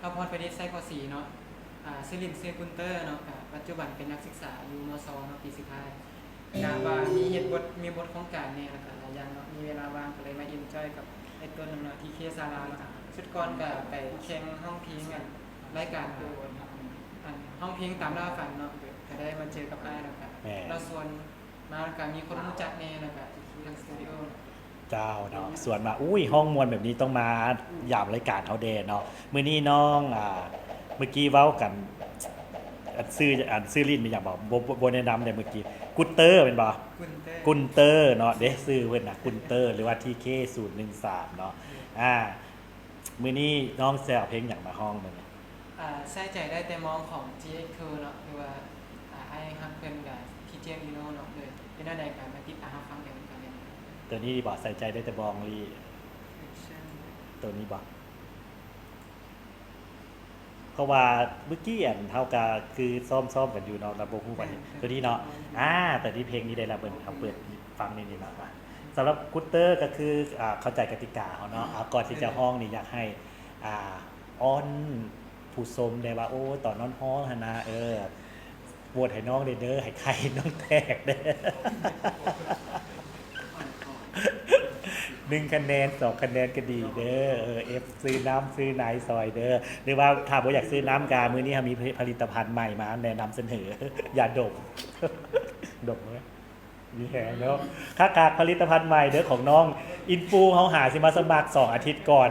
ພາພອນ ປະດິດ ໄຊຄໍສີເນາະ. ອ່າ ຊື່ຫຼິ້ນຊື່ກຸນເຕີເນາະ. ກະປັດຈຸບັນເປັນນັກສຶກສາຢູ່ ມສ ເນາະ ປີສຸດທ້າຍ. ກະວ່າມີເຮັດບົດ ມີບົດໂຄງການແດ່ ແລ້ວກະຫຼາຍຢ່າງເນາະ. ມີເວລາວ່າງກໍເລີຍມາເອັນຈອຍກັບໄອ້ຕົ້ນນຳເນາະ ທີເຄ ຊາລາເນາະ. ຊຸດກ່ອນກະໄປແຂ່ງຮ້ອງເພງ ອັນ ລາຍການ ອັນ ຮ້ອງເພງຕາມລ່າຝັນເນາະ. ກະໄດ້ມາເຈີກັບອ້າຍ ແລ້ວກະ ແມ່ນ ລາວຊວນ ມາ ແລ້ວກະມີຄົນຮູ້ຈັກແດ່ ແລ້ວກະທາງສະຕູດິໂອເນາະ. ເຈົ້າເນາະ ຊວນມາ ອຸ້ຍ ຮ້ອງມ່ວນແບບນີ້ຕ້ອງມາຢາມລາຍການເຮົາແດ່ເນາະ. ມື້ນີ້ນ້ອງ ອ່າ ເມື່ອກີ້ເວົ້າກັນ ອັນ ຊື່ ອັນ ຊື່ຫຼິ້ນແມ່ນຫຍັງບໍ? ບໍ່ ບໍ່ ບໍ່ແນະນຳເດ້ເມື່ອກີ້. ກຸນເຕີແມ່ນບໍ່? ກຸນເຕີ ກຸນເຕີເນາະ ເດ້ ຊື່ເພິ່ນນະ ກຸນເຕີ ຫຼືວ່າ ທີເຄ ສູນໜຶ່ງສາມເນາະ. ອືມ ອ່າ ມື້ນີ້ນ້ອງຊິເອົາເພງຫຍັງມາຮ້ອງມື້ນີ້? ອ່າ ໃສ່ໃຈໄດ້ແຕ່ມອງຂອງ ຈີເອັກ ເນາະ ຫຼືວ່າ ອ່າ ອ້າຍຮັກເພິ່ນກະ ທີເຈ ມີໂນເນາະ. ໂດຍ ເປັນແນວໃດກະມາຕິດຕາມຮັບຟັງໄດ້ນຳກັນເລີຍ. ໂຕນີ້ບໍ່? ໃສ່ໃຈໄດ້ແຕ່ມອງລີ້ ໂຕນີ້ບໍ່? ເພາະວ່າເມື່ອກີ້ ອັນ ເຮົາກະຄືຊ້ອມໆກັນຢູ່ເນາະ ລະບໍ່ຮູ້ວ່າ ແມ່ນ ໂຕນີ້ເນາະ. ອືມ ອ່າ ຕອນນີ້ເພງນີ້ໄດ້ລະ ເບິ່ງ ເຮົາເປີດຟັງນີ້ເນາະ. ສຳລັບກຸນເຕີກໍຄື ອ່າ ເຂົ້າໃຈກະຕິກາເຮົາເນາະ. ອືມ ອ່າ ກ່ອນທີ່ຈະຮ້ອງນີ້ ຢາກໃຫ້ ອ່າ ອ້ອນຜູ້ຊົມໄດ້ວ່າ ໂອ້ ຕອນນ້ອງຮ້ອງຫັ້ນນະ ເອີ ໂຫວດໃຫ້ນ້ອງແດ່ເດີ ໃຫ້ໄຂ່ນ້ອງແຕກເດີ ໜຶ່ງຄະແນນ ສອງຄະແນນກໍດີເດີ. ເອີ ເອັຟຊື້ນ້ຳຊື້ໃນຊອຍເດີ ຫຼືວ່າຖ້າບໍ່ຢາກຊື້ນ້ຳກະ ມື້ນີ້ເຮົາມີຜະລິດຕະພັນໃໝ່ມາແນະນຳສະເໜີ ຢາດົມ ດົມເລີຍ. ມີແຮງເນາະ ຄັກໆ ຜະລິດຕະພັນໃໝ່ເດີຂອງນ້ອງ. ອິນຟູເຮົາຫາຊິມາສະໝັກສອງອາທິດກ່ອນ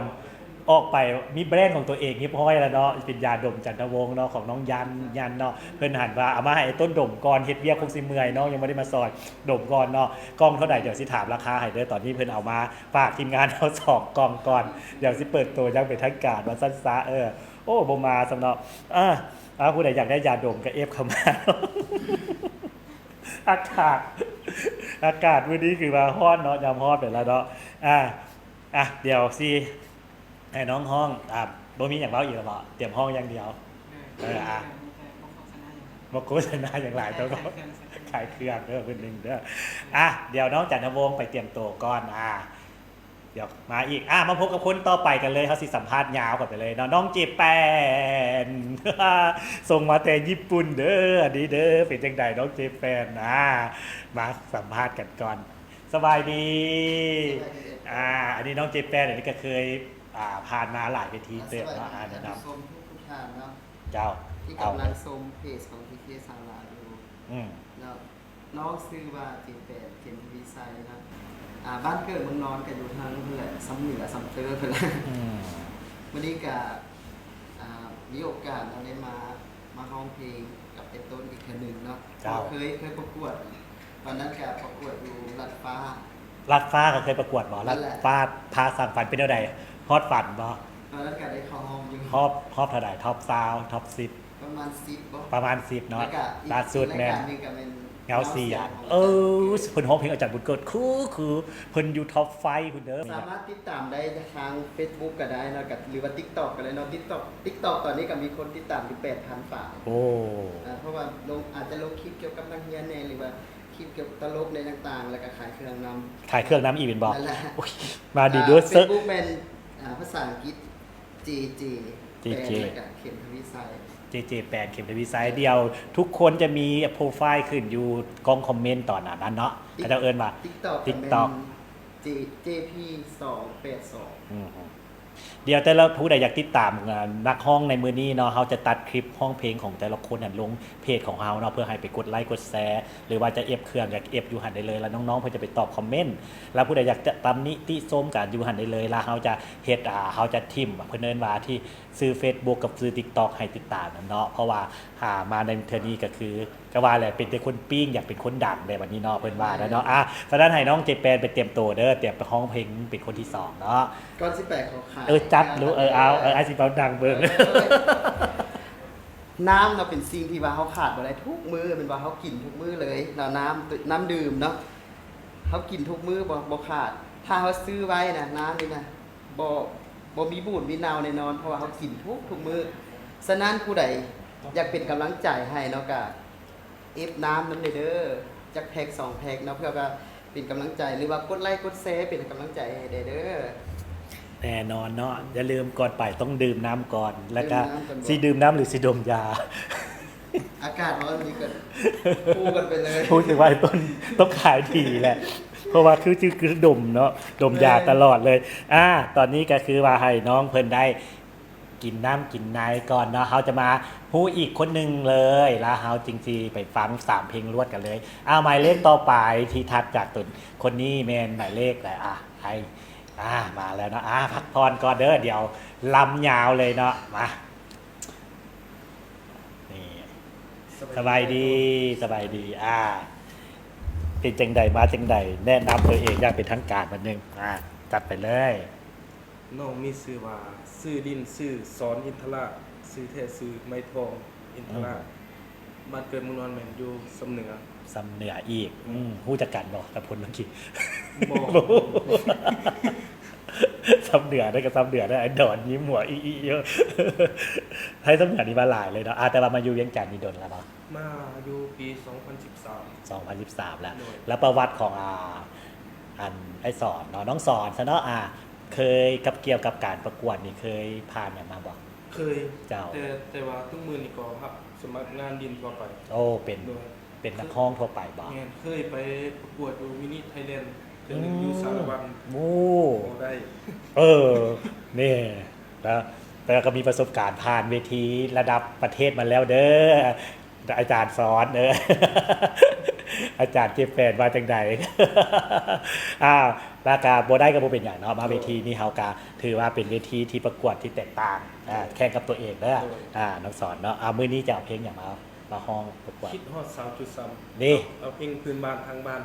ອອກໄປມີແບຣນຂອງຕົວເອງຮຽບຮ້ອຍແລ້ວເນາະ ເປັນຢາດົມຈັນທະວົງເນາະ ຂອງນ້ອງຢັນ ຍັນເນາະ. ເພິ່ນຫັ້ນວ່າເອົາມາໃຫ້ອ້າຍຕົ້ນດົມກ່ອນ ເຮັດວຽກຄົງຊິເມື່ອຍ ນ້ອງຍັງບໍ່ໄດ້ມາຊອຍ ດົມກ່ອນເນາະ. ກ່ອງເທົ່າໃດ ດຽວຊິຖາມລາຄາໃຫ້ເດີ. ຕອນນີ້ເພິ່ນເອົາມາຝາກທີມງານເຮົາສອງກ່ອງກ່ອນ ດຽວຊິເປີດໂຕຢ່າງເປັນທາງການວ່າຊັ້ນຊະ. ເອີ ໂອ້ ບໍ່ມາຊ້ຳເນາະ. ເອີ ເອົາ ຜູ້ໃດຢາກໄດ້ຢາດົມກໍເອັຟເຂົ້າມາ. ອາກາດ ອາກາດມື້ນີ້ຄືວ່າຮ້ອນເນາະ ຍາມຮ້ອນໄປແລ້ວເນາະ. ອ່າ ອ່ະ ດຽວຊິໃຫ້ນ້ອງຮ້ອງ. ອ່າ ບໍ່ມີຫຍັງເວົ້າອີກແລ້ວເບາະ? ຕຽມຮ້ອງຢ່າງດຽວ. ເອີ ອ່າ ບໍ່ໂຄສະນາຫຍັງຫຼາຍ ແຕ່ວ່າຂາຍເຄື່ອງເດີ ເພິ່ນໜຶ່ງເດີ. ອ່າ ດຽວນ້ອງຈັນທະວົງໄປຕຽມໂຕກ່ອນ. ອ່າ ດຽວມາອີກ ອ່າ ມາພົບກັບຄົນຕໍ່ໄປກັນເລີຍ. ເຮົາຊິສຳພາດຍາວກັນໄປເລີຍເນາະ ນ້ອງເຈແປນ ສົ່ງມາແຕ່ຍີ່ປຸ່ນເດີ ອັນນີ້ເດີ. ເປັນຈັ່ງໃດນ້ອງເຈແປນ? ອ່າ ມາສຳພາດກັນກ່ອນ. ສະບາຍດີ. ສະບາຍດີ. ອ່າ ອັນນີ້ນ້ອງເຈແປນ ອັນນີ້ກໍເຄີຍ ອ່າ ຜ່ານມາຫຼາຍເວທີເຕີບເນາະ. ອ່າ ແນະນຳ ທ່ານຜູ້ຊົມທຸກໆທ່ານເນາະ. ເຈົ້າ ທີ່ກຳລັງຊົມເພຈຂອງ ທີເຄ ຊາວລາວ ຢູ່. ອືມ ເນາະ ນ້ອງຊື່ວ່າ ເຈແປນ ເຂັມທະວີໄຊເນາະ. ອ່າ ບ້ານເກີດເມືອງນອນກໍຢູ່ທາງພຸ້ນແຫຼະ ຊຳເໜືອຊຳເຕີພຸ້ນແຫຼະ. ອືມ ມື້ນີ້ກໍ ອ່າ ມີໂອກາດເຮົາໄດ້ມາ ມາຮ້ອງເພງກັບໄອ້ຕົ້ນອີກເທື່ອໜຶ່ງເນາະ. ເຈົ້າ ເຄີຍ ເຄີຍປະກວດ ຕອນນັ້ນກະປະກວດຢູ່ລັດຟ້າ. ລັດຟ້າກໍເຄີຍປະກວດບໍ່? ລັດຟ້າພາສ້າງຝັນເປັນແນວໃດ? ຮອດຝັນບໍ່? ຕອນນັ້ນກະໄດ້ເຂົ້າຮອບຢູ່. ຮອບ ຮອບເທົ່າໃດ? ທອບຊາວ ທອບສິບ? ປະມານສິບບໍ່? ປະມານສິບເນາະ. ແລ້ວກະອີກ ອີກລາຍການໜຶ່ງກະແມ່ນເງົາສຽງ. ເອີ ເພິ່ນຮ້ອງເພງອາຈານບຸນເກີດ ຄື ຄືເພິ່ນຢູ່ທອບໄຟພຸ້ນເດີ. ສາມາດຕິດຕາມໄດ້ທາງເຟສບຸກກໍໄດ້ເນາະ ກໍ ຫຼືວ່າຕິກຕັອກກໍໄດ້ເນາະ. ຕິກຕັອກ ຕິກຕັອກຕອນນີ້ກໍມີຄົນຕິດຕາມຢູ່ແປດພັນປາຍ. ໂອ້ ເພາະວ່າລົງ ອາດຈະລົງຄລິບກ່ຽວກັບນັກຮຽນແດ່ ຫຼືວ່າຄລິບກ່ຽວກັບຕະຫຼົກແດ່ຕ່າງໆ ແລ້ວກໍຂາຍເຄື່ອງນຳ. ຂາຍເຄື່ອງນຳອີກແມ່ນບໍ່? ນັ້ນແຫຼະ. ໂອ້ຍ ມາດີເດີ. ເຟສບຸກແມ່ນ ອາ ພາສາອັງກິດ ເຈເຈ ເຈເຈ ແປນ ແລ້ວກະເຂັມທະວີໄຊ. ເຈເຈ ແປນ ເຂັມທະວີໄຊ. ດຽວທຸກຄົນຈະມີໂປຣໄຟລ໌ຂຶ້ນຢູ່ກ່ອງຄອມເມັນຕອນນັ້ນເນາະ. ເຂົາເຈົ້າເອີ້ນວ່າ ຕິກຕັອກ ຕິກຕັອກ ເຈ ເຈພີ ສອງແປດສອງ. ດຽວແຕ່ລະຜູ້ໃດຢາກຕິດຕາມ ອາ ນັກຮ້ອງໃນມື້ນີ້ເນາະ ເຮົາຈະຕັດຄລິບຮ້ອງເພງຂອງແຕ່ລະຄົນຫັ້ນລົງເພຈຂອງເຮົາເນາະ ເພື່ອໃຫ້ໄປກົດໄລກົດແຊ ຫຼືວ່າຈະເອັບເຄື່ອງ ຢາກເອັບຢູ່ຫັ້ນໄດ້ເລີຍ ແລ້ວນ້ອງໆເພິ່ນຈະໄປຕອບຄອມເມັນ. ແລ້ວຜູ້ໃດຢາກຈະຕຳນິຕິຊົມກໍຢູ່ຫັ້ນໄດ້ເລີຍ ແລ້ວເຮົາຈະເຮັດ ອາ ເຮົາຈະຖິ້ມ ເພິ່ນເອີ້ນວ່າທີ່ ຊື່ເຟສບຸກກັບຊື່ຕິກຕັອກໃຫ້ຕິດຕາມນຳເນາະ ເພາະວ່າ ຫາມາໃນເທື່ອນີ້ກໍຄື ກໍວ່າແຫຼະ ເປັນແຕ່ຄົນປີ້ງ ຢາກເປັນຄົນດັງແດ່ບັດນີ້ເນາະ ເພິ່ນວ່າແລ້ວເນາະ. ອາ ສະນັ້ນໃຫ້ນ້ອງເຈແປນໄປຕຽມໂຕເດີ ຕຽມໄປຮ້ອງເພງເປັນຄົນທີສອງເນາະ. ກ່ອນຊິໄປຂໍຂາຍ ເອີ ຈັດ ເອີ ເອົາ ເອີ ອ້າຍຊິເວົ້າດັງເບິ່ງ. ນ້ຳເນາະ ເປັນສິ່ງທີ່ວ່າເຮົາຂາດບໍ່ໄດ້ທຸກມື້ ແມ່ນວ່າເຮົາກິນທຸກມື້ເລີຍເນາະ. ນ້ຳ ນ້ຳດື່ມເນາະ ເຮົາກິນທຸກມື້ ບໍ່ ບໍ່ຂາດ. ຖ້າເຮົາຊື້ໄວ້ນະ ນ້ຳນີ້ນະ ບໍ່ ບໍ່ມີບູດມີເນົ່າແນ່ນອນ ເພາະວ່າເຮົາກິນທຸກ ທຸກມື້. ສະນັ້ນຜູ້ໃດຢາກເປັນກຳລັງໃຈໃຫ້ເນາະ ກະເອັບນ້ຳນຳແດ່ເດີ ຈັກແພັກສອງແພັກເນາະ ເພື່ອວ່າເປັນກຳລັງໃຈ ຫຼືວ່າກົດໄລກົດແຊເປັນກຳລັງໃຈໃຫ້ແດ່ເດີ. ແນ່ນອນເນາະ ຢ່າລືມກ່ອນໄປຕ້ອງດື່ມນ້ຳກ່ອນ ແລ້ວກະຊິດື່ມນ້ຳ ຫຼື ຊິດົມຢາ? ອາກາດຮ້ອນນີ້ກໍຄູ່ກັນໄປເລີຍ. ຮູ້ສຶກວ່າຕົ້ນຕ້ອງຂາຍດີແຫຼະ ເພາະວ່າຄື ຄື ຄືດົມເນາະ ດົມຢາຕະຫຼອດເລີຍ. ອາ ຕອນນີ້ກໍຄືວ່າໃຫ້ນ້ອງເພິ່ນໄດ້ກິນນ້ຳກິນໃນກ່ອນເນາະ ເຮົາຈະມາຮູ້ອີກຄົນໜຶ່ງເລີຍ ແລ້ວເຮົາຈຶ່ງຊິໄປຟັງສາມເພງລວດກັນເລີຍ. ອາ ໝາຍເລກຕໍ່ໄປທີ່ຖັດຈາກຕົນຄົນນີ້ແມ່ນໝາຍເລກໃດ? ອາ ໃຫ້ ອາ ມາແລ້ວເນາະ. ອາ ພັກຜ່ອນກ່ອນເດີ ດຽວລຳຍາວເລີຍເນາະ. ມາ ນີ້ ສະບາຍດີ ສະບາຍດີ. ອາ ເປັນຈັ່ງໃດ ມາຈັ່ງໃດ ແນະນຳຕົວເອງຢ່າງເປັນທາງການບາດໜຶ່ງ. ອາ ຈັດໄປເລີຍ. ນ້ອງມີຊື່ວ່າ ຊື່ຫຼິ້ນຊື່ສອນ ອິນທະລາດ ຊື່ແທ້ຊື່ໄມທອງ ອິນທະລາດ. ບ້ານເກີດເມືອງນອນແມ່ນຢູ່ຊຳເໜືອ. ຊຳເໜືອອີກ. ອືມ ຮູ້ຈັກກັນບໍ່ກັບຄົນເມື່ອກີ້? ບໍ່. ຊຳເໜືອເດີ ກໍຊຳເໜືອເດີ. ໄອ້ດອນຍິ້ມຫົວອີ່ໆຢູ່. ໄທຊຳເໜືອນີ້ມາຫຼາຍເລີຍເນາະ. ອາ ແຕ່ວ່າມາຢູ່ວຽງຈັນນີ້ດົນແລ້ວບໍ່? ມາຢູ່ປີສອງພັນສິບສາມ. ສອງພັນສິບສາມແລ້ວ. ແລ້ວປະຫວັດຂອງ ອາ ອັນ ອ້າຍສອນເນາະ ນ້ອງສອນຊະເນາະ ອາ ເຄີຍກັບ ກ່ຽວກັບການປະກວດນີ້ ເຄີຍຜ່ານຫຍັງມາບໍ່? ເຄີຍ. ເຈົ້າ. ແຕ່ ແຕ່ວ່າທຸກມື້ນີ້ກໍຮັບສະໝັກງານຫຼິ້ນທົ່ວໄປ. ໂອ້ ເປັນ ເປັນນັກຮ້ອງທົ່ວໄປບໍ່? ແມ່ນ. ເຄີຍໄປປະກວດຢູ່ມິນິໄທແລນເທື່ອໜຶ່ງຢູ່ສາລະວັນ. ໂອ້ ບໍ່ໄດ້. ເອີ ນີ້ ແລ້ວ ແຕ່ກໍມີປະສົບການຜ່ານເວທີລະດັບປະເທດມາແລ້ວເດີ ອາຈານສອນ ເອີ ອາຈານເຈັບແປນວ່າຈັ່ງໃດ? ອ້າວ ແລ້ວກໍບໍ່ໄດ້ກໍບໍ່ເປັນຫຍັງເນາະ ມາເວທີນີ້ເຮົາກໍຖືວ່າເປັນເວທີທີ່ປະກວດທີ່ແຕກຕ່າງ ອາ ແຂ່ງກັບຕົວເອງເດີ ອາ ນ້ອງສອນເນາະ. ອາ ມື້ນີ້ຈະເອົາເພງຫຍັງມາ ມາຮ້ອງປະກວດ? ຄິດຮອດສາວຈຸດສາມ. ນີ້ ເອົາເພງພື້ນບ້ານທາງບ້ານ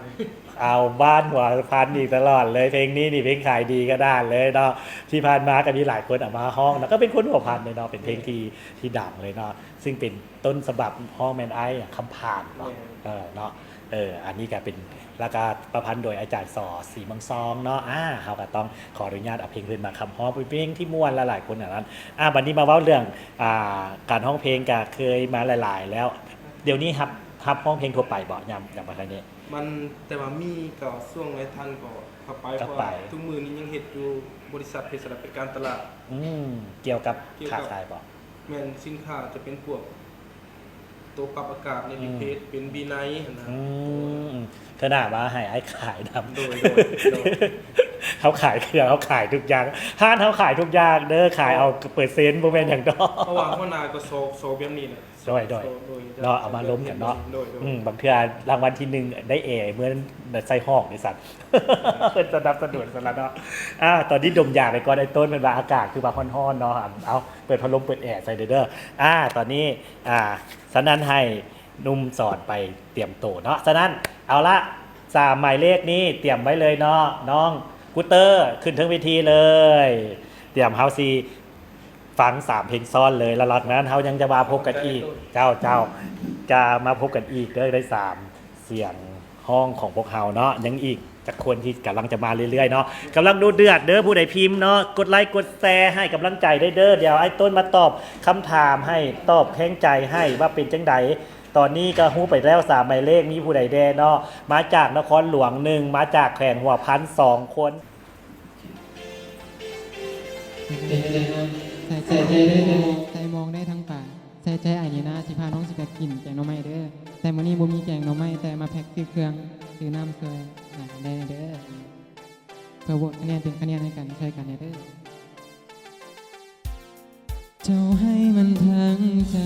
ເອົາບ້ານຫົວພັນອີກຕະຫຼອດເລີຍ. ເພງນີ້ນີ້ເພງຂາຍດີກະດານເລີຍເນາະ ທີ່ຜ່ານມາກໍມີຫຼາຍຄົນເອົາມາຮ້ອງເນາະ ກໍເປັນຄົນຫົວພັນເລີຍເນາະ ເປັນເພງທີ່ ທີ່ດັງເລີຍເນາະ ຊຶ່ງເປັນຕົ້ນສະບັບຮ້ອງແມ່ນອ້າຍຄຳຜານເນາະ. ເອີ ເນາະ ເອີ ອັນນີ້ກໍເປັນ ແລ້ວກໍປະພັນໂດຍອາຈານ ສ ສີເມືອງຊອງເນາະ. ອາ ເຮົາກໍຕ້ອງຂໍອະນຸຍາດເອົາເພງເພິ່ນມາຄຳຮ້ອງ ເປັນເພງທີ່ມ່ວນ ຫຼາຍໆຄົນອັນນັ້ນ. ອາ ບັດນີ້ມາເວົ້າເລື່ອງ ອາ ການຮ້ອງເພງ ກໍເຄີຍມາຫຼາຍໆແລ້ວ ດຽວນີ້ຮັບ ຮັບຮ້ອງເພງທົ່ວໄປບໍ່? ຍາມ ຍາມປະທານນີ້ ມັນ ແຕ່ວ່າມີກໍຊ່ວງໄວທັນກໍເຂົ້າໄປ ເພາະວ່າທຸກມື້ນີ້ຍັງເຮັດຢູ່ບໍລິສັດເພສັດ ແລະ ເປັນການຕະຫຼາດ. ອືມ ກ່ຽວກັບຄ້າຂາຍບໍ່? ແມ່ນ. ສິນຄ້າຈະເປັນພວກໂຕປັບອາກາດໃນ ອືມ ເພຈ ເປັນບີໄນຫັ້ນນະ. ອືມ ເທື່ອໜ້າວ່າໃຫ້ອ້າຍຂາຍນຳ. ໂດຍ ໂດຍ ໂດຍ. ເຮົາຂາຍເຄື່ອງ ເຮົາຂາຍທຸກຢ່າງ ຮ້ານເຮົາຂາຍທຸກຢ່າງເດີ ຂາຍເອົາເປີເຊັນ ບໍ່ແມ່ນຫຍັງດອກ. ເພາະວ່າຫົວໜ້າກໍຊອກ ຊອກແບບນີ້ແຫຼະ ໂດຍ ໂດຍ ໂດຍ ເນາະ ເອົາມາລົມກັນເນາະ. ໂດຍ ໂດຍ ອືມ ບາງເທື່ອລາງວັນທີໜຶ່ງໄດ້ແອ ເມືອໃສ່ຫ້ອງນີ້ຊັ້ນ ເພິ່ນສະໜັບສະໜູນຊັ້ນລະເນາະ. ອາ ຕອນນີ້ດົມຢາໄປກ່ອນ ໄອ້ຕົ້ນເພິ່ນວ່າອາກາດຄືວ່າຮ້ອນໆເນາະ. ເອົາ ເປີດພັດລົມ ເປີດແອໃສ່ເດີ. ອາ ຕອນນີ້ ອາ ສະນັ້ນໃຫ້ໜຸ່ມສອນໄປຕຽມໂຕເນາະ. ສະນັ້ນ ເອົາລະ ສາມໝາຍເລກນີ້ຕຽມໄວ້ເລີຍເນາະ ນ້ອງກູເຕີ ຂຶ້ນເທິງເວທີເລີຍ. ຕຽມ ເຮົາຊິຟັງສາມເພງຊ້ອນເລີຍ ແລ້ວຫຼັງນັ້ນເຮົາຍັງຈະມາພົບກັນອີກ. ເຈົ້າ ເຈົ້າ ຈະມາພົບກັນອີກເດີ ໃນສາມສຽງຮ້ອງຂອງພວກເຮົາເນາະ. ຍັງອີກຈັກຄົນທີ່ກຳລັງຈະມາເລື້ອຍໆເນາະ. ກຳລັງດຸເດືອດເດີ ຜູ້ໃດພິມເນາະ ກົດໄລກົດແຊໃຫ້ກຳລັງໃຈໄດ້ເດີ. ດຽວອ້າຍຕົ້ນມາຕອບຄຳຖາມໃຫ້ ຕອບແທງໃຈໃຫ້ວ່າເປັນຈັ່ງໃດ. ຕອນນີ້ກໍຮູ້ໄປແລ້ວສາມໝາຍເລກ ມີຜູ້ໃດແດ່ເນາະ? ມາຈາກນະຄອນຫຼວງໜຶ່ງ ມາຈາກແຂວງຫົວພັນສອງຄົນ. ໃສ່ໃຈໄດ້ທັງປາ ໃສ່ໃຈອ້າຍນີນາ ຊິພານ້ອງຊິໄປກິນແກງໜໍ່ໄມ້ເດີ. ແຕ່ມື້ນີ້ບໍ່ມີແກງໜໍ່ໄມ້ ແຕ່ມາແພັກຊື້ເຄື່ອງ ຊື້ນ້ຳຊ່ວຍຫຼານແດ່ເດີ ເພື່ອໂຫວດຄະແນນເປັນຄະແນນໃຫ້ກັນ ຊ່ວຍກັນແດ່ເດີ. ເຈົ້າໃຫ້ມັນທັງໃຈ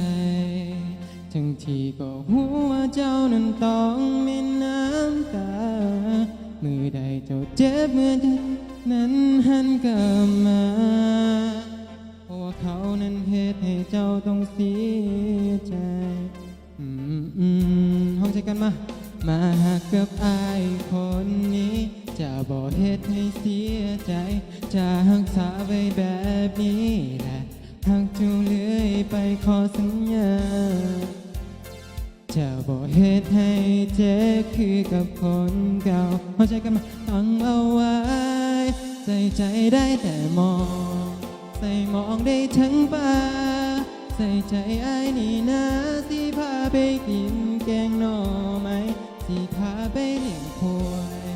ທັງທີ່ກໍຮູ້ວ່າເຈົ້ານັ້ນຕ້ອງມີນ້ຳຕາ. ມື້ໃດເຈົ້າເຈັບ ເມື່ອໃດນັ້ນຫັນກັບມາ ເພາະວ່າເຂົານັ້ນເຮັດໃຫ້ເຈົ້າຕ້ອງເສຍໃຈ. ອືມ ອືມ ຮ້ອງໃສ່ກັນມາ. ມາຮັກກັບອ້າຍຄົນນີ້ ຈະບໍ່ເຮັດໃຫ້ເສຍໃຈ ຈະຮັກສາໄວ້ແບບນີ້ແຫຼະ ຮັກເຈົ້າເລື້ອຍໄປ ຂໍສັນຍາ ຈະບໍ່ເຮັດໃຫ້ເຈັບຄືກັບຄົນເກົ່າ. ເຮົາໃຊ້ກັນມາ. ຕັ້ງເອົາໄວ້ ໃສ່ໃຈໄດ້ແຕ່ມອງ ໃສ່ມອງໄດ້ເຖິງປາ ໃສ່ໃຈອ້າຍນີ້ນາ ຊິພາໄປກິນແກງໜໍ່ໄມ້ ຊິພາໄປລ້ຽງຄວາຍ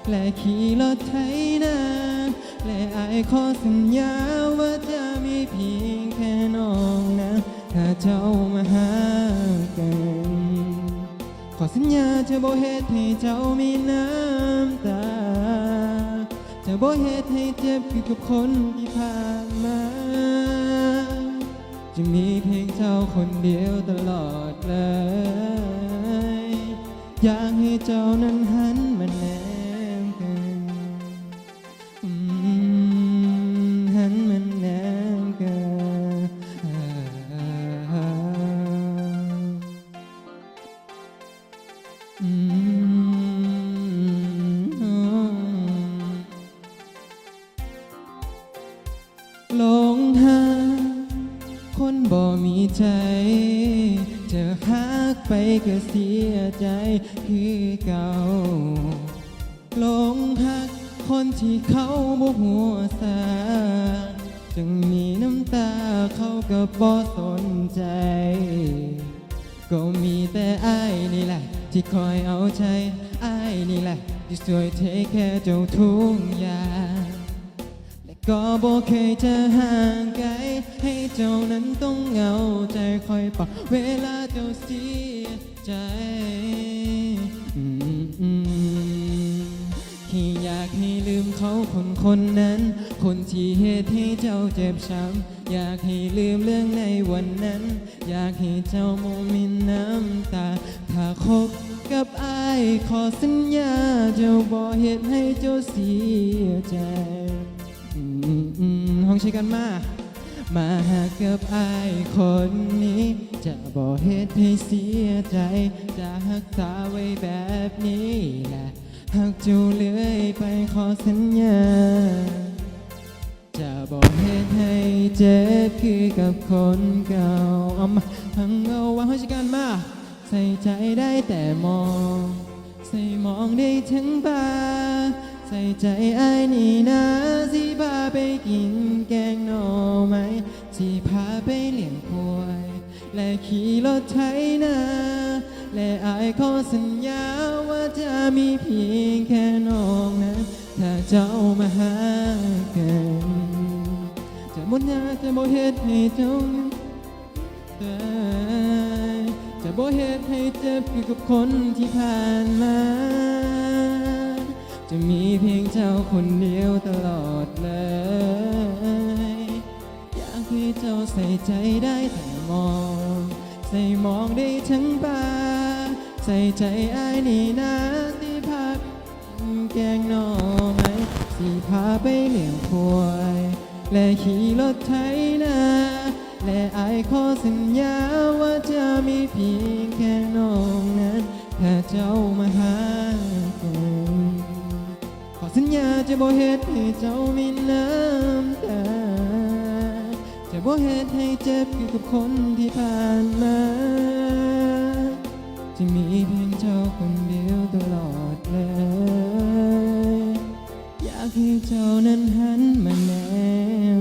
ແລະຂີ່ລົດໄຖນາ ແລະອ້າຍຂໍສັນຍາວ່າຈະມີພຽງແຄ່ນ້ອງນາ ຖ້າເຈົ້າມາຫາກັນ. ຂໍສັນຍາຈະບໍ່ເຮັດໃຫ້ເຈົ້າມີນ້ຳຕາ ຈະບໍ່ເຮັດໃຫ້ເຈັບຄືກັບຄົນທີ່ຜ່ານມາ ຈະມີພຽງເຈົ້າຄົນດຽວຕະຫຼອດເລີຍ ຢາກໃຫ້ເຈົ້ານັ້ນຫັນມາແນມກັນ ອືມ ຫັນມາແນມກັນ ອືມ. ຫຼົງຮັກຄົນບໍ່ມີໃຈ ຈະຮັກໄປກໍເສຍໃຈຄືເກົ່າ. ຫຼົງຮັກຄົນທີ່ເຂົາບໍ່ຮູ້ສາ ຈຶ່ງມີນ້ຳຕາເຂົາກໍບໍ່ສົນໃຈ. ກໍມີແຕ່ອ້າຍນີ້ແຫຼະທີ່ຄອຍເອົາໃຈ ອ້າຍນີ້ແຫຼະທີ່ຊ່ວຍເທກແຄເຈົ້າທຸກຢ່າງ ແລະກໍບໍ່ເຄີຍຈະຫ່າງໄກ ໃຫ້ເຈົ້ານັ້ນຕ້ອງເຫງົາໃຈ ຄອຍປະເວລາເຈົ້າເສຍໃຈ. ອືມ ອືມ ແຄ່ຢາກໃຫ້ລືມເຂົາຄົນຄົນນັ້ນ ຄົນທີ່ເຮັດໃຫ້ເຈົ້າເຈັບຊ້ຳ ຢາກໃຫ້ລືມເລື່ອງໃນວັນນັ້ນ ຢາກໃຫ້ເຈົ້າບໍ່ມີນ້ຳຕາ ຖ້າຄົບກັບອ້າຍ ຂໍສັນຍາເຈົ້າບໍ່ເຮັດໃຫ້ເຈົ້າເສຍໃຈ. ອືມ ອືມ ຮ້ອງໃສ່ກັນມາ. ມາຮັກກັບອ້າຍຄົນນີ້ ຈະບໍ່ເຮັດໃຫ້ເສຍໃຈ ຈະຮັກສາໄວ້ແບບນີ້ແຫຼະ ຮັກເຈົ້າເລື້ອຍໄປ ຂໍສັນຍາ. ຈະບໍ່ເຮັດໃຫ້ເຈັບຄືກັບຄົນເກົ່າ. ເອົາມາ ທັງເອົາວ່າເຮົາຊິກັນມາ. ໃສ່ໃຈໄດ້ແຕ່ມອງ ໃສ່ມອງໄດ້ເຖິງບ່າ ໃສ່ໃຈອ້າຍນີ້ນາ ຊິພາໄປກິນແກງໜໍ່ໄມ້ ຊິພາໄປລ້ຽງຄວາຍ ແລະຂີ່ລົດໄຖນາ ແລະອ້າຍຂໍສັນຍາວ່າຈະມີພຽງແຄ່ນ້ອງນາ ຖ້າເຈົ້າມາຫາກັນ ຈະບໍ່ຍາກ ຈະບໍ່ເຮັດໃຫ້ເຈົ້າຕາຍ ຈະບໍ່ເຮັດໃຫ້ເຈັບຄືກັບຄົນທີ່ຜ່ານມາ. ຈະມີພຽງເຈົ້າຄົນດຽວຕະຫຼອດເລີຍ. ຢາກໃຫ້ເຈົ້າໃສ່ໃຈໄດ້ທັງມອງ, ໃສ່ມອງໄດ້ທັງປ່າ, ໃສ່ໃຈອ້າຍນີ້ນາ ທີ່ພາໄປກິນແກງໜໍ່ໄມ້, ຊິພາໄປລ້ຽງຄວາຍ ແລະຂີ່ລົດໄຖນາ ແລະອ້າຍຂໍສັນຍາວ່າຈະມີພຽງແຄ່ນ້ອງນັ້ນ ຖ້າເຈົ້າມາຫາກັນ. ຂໍສັນຍາຈະບໍ່ເຮັດໃຫ້ເຈົ້າມີນ້ຳຕາ, ຈະບໍ່ເຮັດໃຫ້ເຈັບຄືກັບຄົນທີ່ຜ່ານມາ, ຈະມີພຽງເຈົ້າຄົນດຽວຕະຫຼອດເລີຍ. ຢາກໃຫ້ເຈົ້ານັ້ນຫັນມາແນ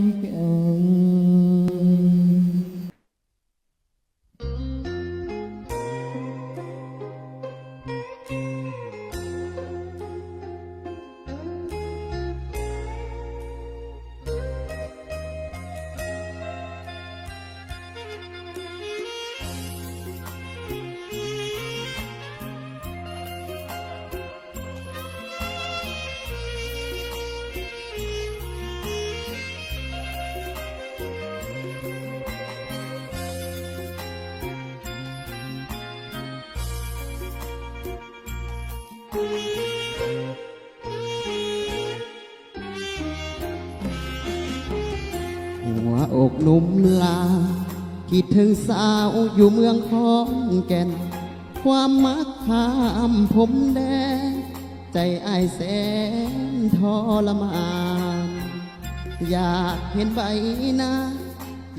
ມກັນ. ຫົວອົກໜຸ່ມລາວ ຄິດເຖິງສາວຢູ່ເມືອງຂອນແກ່ນ, ຄວາມມັກຂ້າມພົມແດນ ໃຈອ້າຍແສນທໍລະມານ. ຢາກເຫັນໃບໜ້າ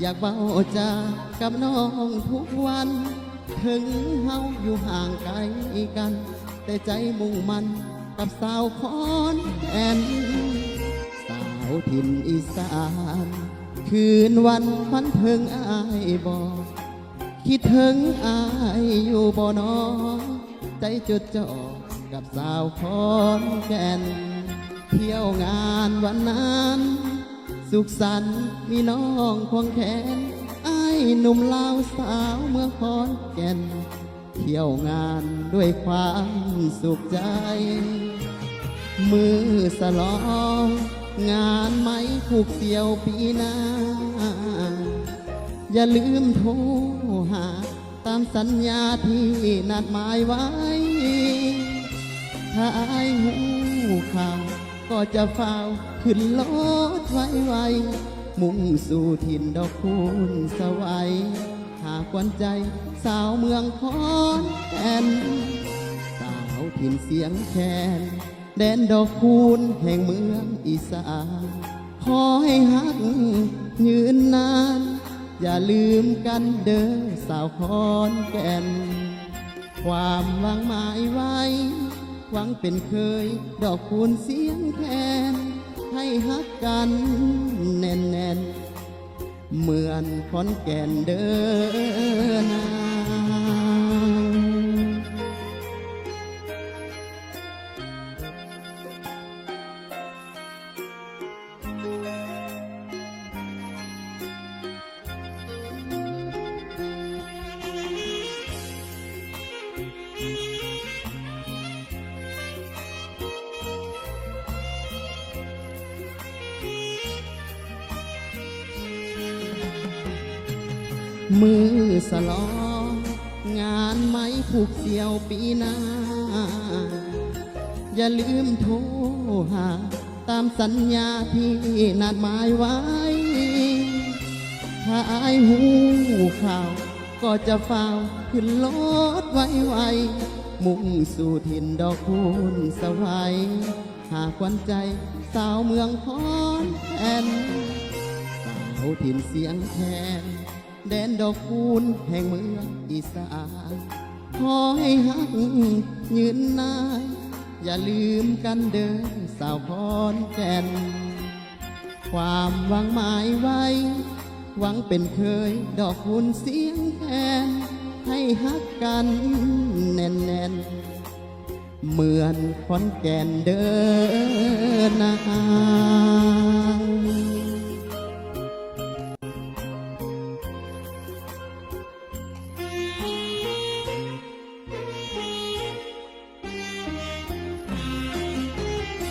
ຢາກເວົ້າຈາກັບນ້ອງທຸກວັນ, ເຖິງເຮົາຢູ່ຫ່າງໄກກັນ ແຕ່ໃຈມຸ່ງໝັ້ນກັບສາວຂອນແກ່ນ. ສາວຖິ່ນອີສານ ຄືນວັນຝັນເຖິງອ້າຍບໍ່? ຄິດເຖິງອ້າຍຢູ່ບໍ່ນໍ? ໃຈຈົດຈ່ອກັບສາວຂອນແກ່ນ. ທ່ຽວງານວັນນັ້ນ ສຸກສັນມີນ້ອງຄວງແຂນ, ອ້າຍໜຸ່ມລາວສາວເມືອງຂອນແກ່ນ ທ່ຽວງານດ້ວຍຄວາມສຸກໃຈ. ມື້ສະຫຼອງງານໄມ້ຜູກສ່ຽວປີໜ້າ ຢ່າລືມໂທຫາ ຕາມສັນຍາທີ່ນັດໝາຍໄວ້. ຖ້າອ້າຍຮູ້ຂ່າວ ກໍຈະຟ້າວຂຶ້ນລົດໄວໆ ມຸ່ງສູ່ຖິ່ນດອກຄູນສະໄຫວ ຫາຂວັນໃຈສາວເມືອງຂອນແກ່ນ. ສາວຖິ່ນຊຽງແຄນ ແດນດອກຄູນແຫ່ງເມືອງອີສານ ຂໍໃຫ້ຮັກຍືນນານ ຢ່າລືມກັນເດີສາວຂອນແກ່ນ. ຄວາມຫວັງໝາຍໄວ້ ຫວັງເປັນເຄີຍດອກຄູນຊຽງແຄນ ໃຫ້ຮັກກັນແໜ້ນໆ ເໝືອນຂອນແກ່ນເດີນາງ. ມື້ສະຫຼອງງານໄມ້ຜູກສ່ຽວປີໜ້າ ຢ່າລືມໂທຫາ ຕາມສັນຍາທີ່ນັດໝາຍໄວ້. ຖ້າອ້າຍຮູ້ຂ່າວ ກໍຈະຟ້າວຂຶ້ນລົດໄວໆ ມຸ່ງສູ່ຖິ່ນດອກຄູນສະໄຫວ ຫາຂວັນໃຈສາວເມືອງຂອນແກ່ນ. ສາວຖິ່ນຊຽງແຄນ ແດນດອກຄູນແຫ່ງເມືອງອີສານ ຂໍໃຫ້ຮັກຍືນນານ ຢ່າລືມກັນເດີສາວຂອນແກ່ນ. ຄວາມຫວັງໝາຍໄວ້ ຫວັງເປັນເຄີຍດອກຄູນຊຽງແຄນ ໃຫ້ຮັກກັນແໜ້ນໆ ເໝືອນຂອນແກ່ນເດີນາງ. ເ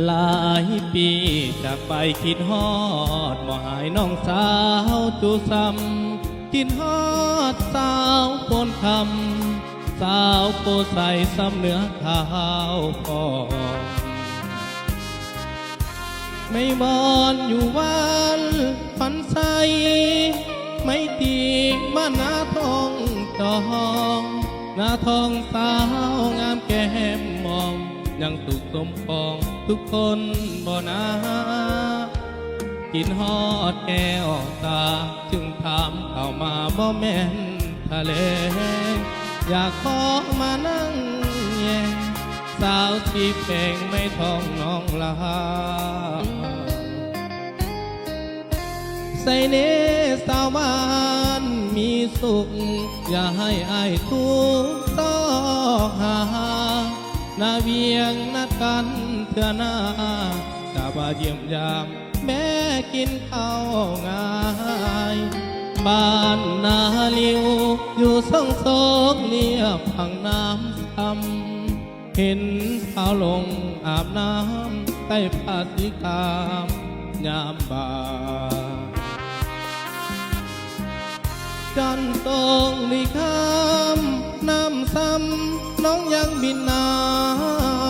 ຫຼາຍປີຈາກໄປຄິດຮອດ ບໍ່ຫາຍນ້ອງສາວຈຸສ່ຳ ຄິດຮອດສາວໂພນຄຳ ສາວໂພໄຊສ່ຳເໜືອຂ່າວຂອງ ໄມ້ບອນຢູ່ວັນຂວັນໄຊ ໄມ້ຕີມານາທອງຈອງ ນາທອງສາວງາມແກ້ມມອງ ຍັງສຸກສົມປອງທຸກຄົນບໍ່ນາ ກິນຮອດແກ້ວຕາ ຈຶ່ງຖາມເຂົ້າມາບໍ່ແມ່ນທະແລງ ຢາກຂໍມານັ່ງແຍງ ສາວສີແປງໄມ້ທອງນ້ອງລາ ໃສແນ່ສາວບ້ານມີສຸກ ຢ່າໃຫ້ອ້າຍທຸກຊອກຫາ ນາວຽງນັດກັນເທື່ອໜ້າ ຈະມາຢ້ຽມຢາມແມ່ກິນເຂົ້າງາຍ ບ້ານນາລິວ ຢູ່ຊ່ອງໂຊກລຽບຝັ່ງນ້ຳຊຳ ເຫັນສາວຫຼົງອາບນ້ຳໃຕ້ຜ້າສີຄາມຍາມບ່າ ຈັນຕົງລີຄາມນ້ຳຊຳ ນ້ອງຍັງບິນນ້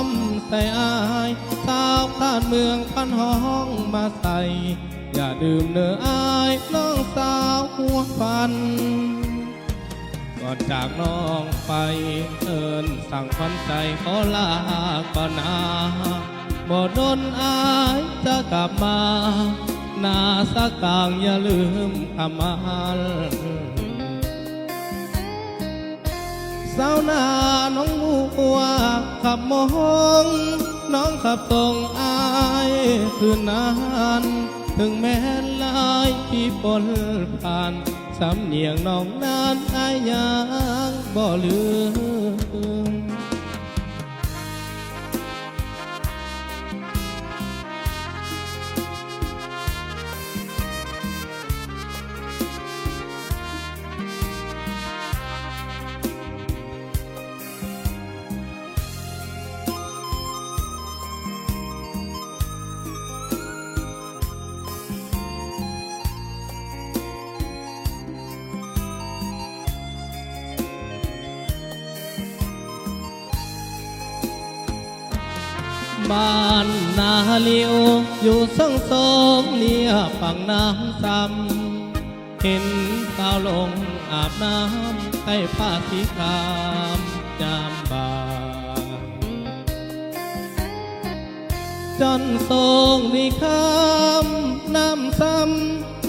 ຳໃສ່ອ້າຍ ສາວຂາດເມືອງພັນຮ້ອງມາໃສ່ ຢ່າດື່ມເນີອ້າຍ ນ້ອງສາວຫົວພັນ ກ່ອນຈາກນ້ອງໄປ ເອີ້ນສັ່ງຂວັນໃຈຂໍລາກ່ອນນາ ບໍ່ດົນອ້າຍຈະກັບມາ ໜ້າສາກາງຢ່າລືມຄຳໝັ້ນ ສາວໜ້າໜອງບົວຂັບມົງ ນ້ອງຂັບສົ່ງອ້າຍຄືນນັ້ນ ເຖິງແມ່ນຫຼາຍປີພົ້ນຜ່ານ ສຳນຽງນ້ອງນັ້ນອ້າຍຍັງບໍ່ລືມ ບ້ານນາລິວ ຢູ່ເຊິ່ງສອງລຽບຝັ່ງນ້ຳຊຳ ເຫັນສາວຫຼົງອາບນ້ຳໃຕ້ຜ້າສີຄາມຍາມບ່າ ຈັນສອງລີຄາມນ້ຳຊຳ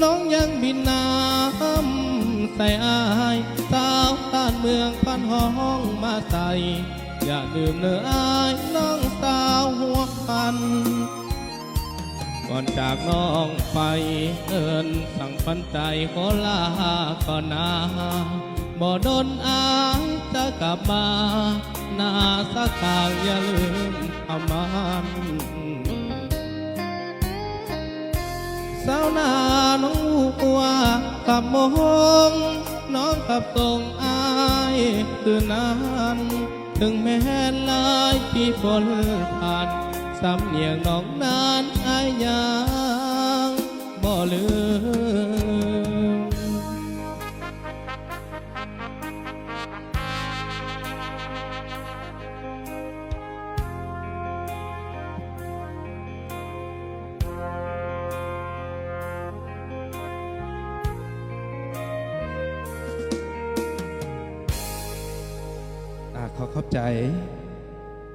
ນ້ອງຍັງບິນນ້ຳໃສ່ອ້າຍ ສາວບ້ານເມືອງພັນຮ້ອງມາໃສ່ ຢ່າລືມເນີອ້າຍ ນ້ອງສາວຫົວພັນ ກ່ອນຈາກນ້ອງໄປ ເອີ້ນສັ່ງຂວັນໃຈຂໍລາກ່ອນນາ ບໍ່ດົນອ້າຍຈະກັບມາ ໜ້າສາກາງຢ່າລືມຄຳໝັ້ນ ສາວໜ້າໜອງບົວຂັບມົງ ນ້ອງຂັບສົ່ງອ້າຍຄືນນັ້ນ ເຖິງແມ່ນຫຼາຍປີພົ້ນຜ່ານ ສຳນຽງນ້ອງນັ້ນອ້າຍຍັງບໍ່ລືມ. ອາ ຂໍຂອບໃຈ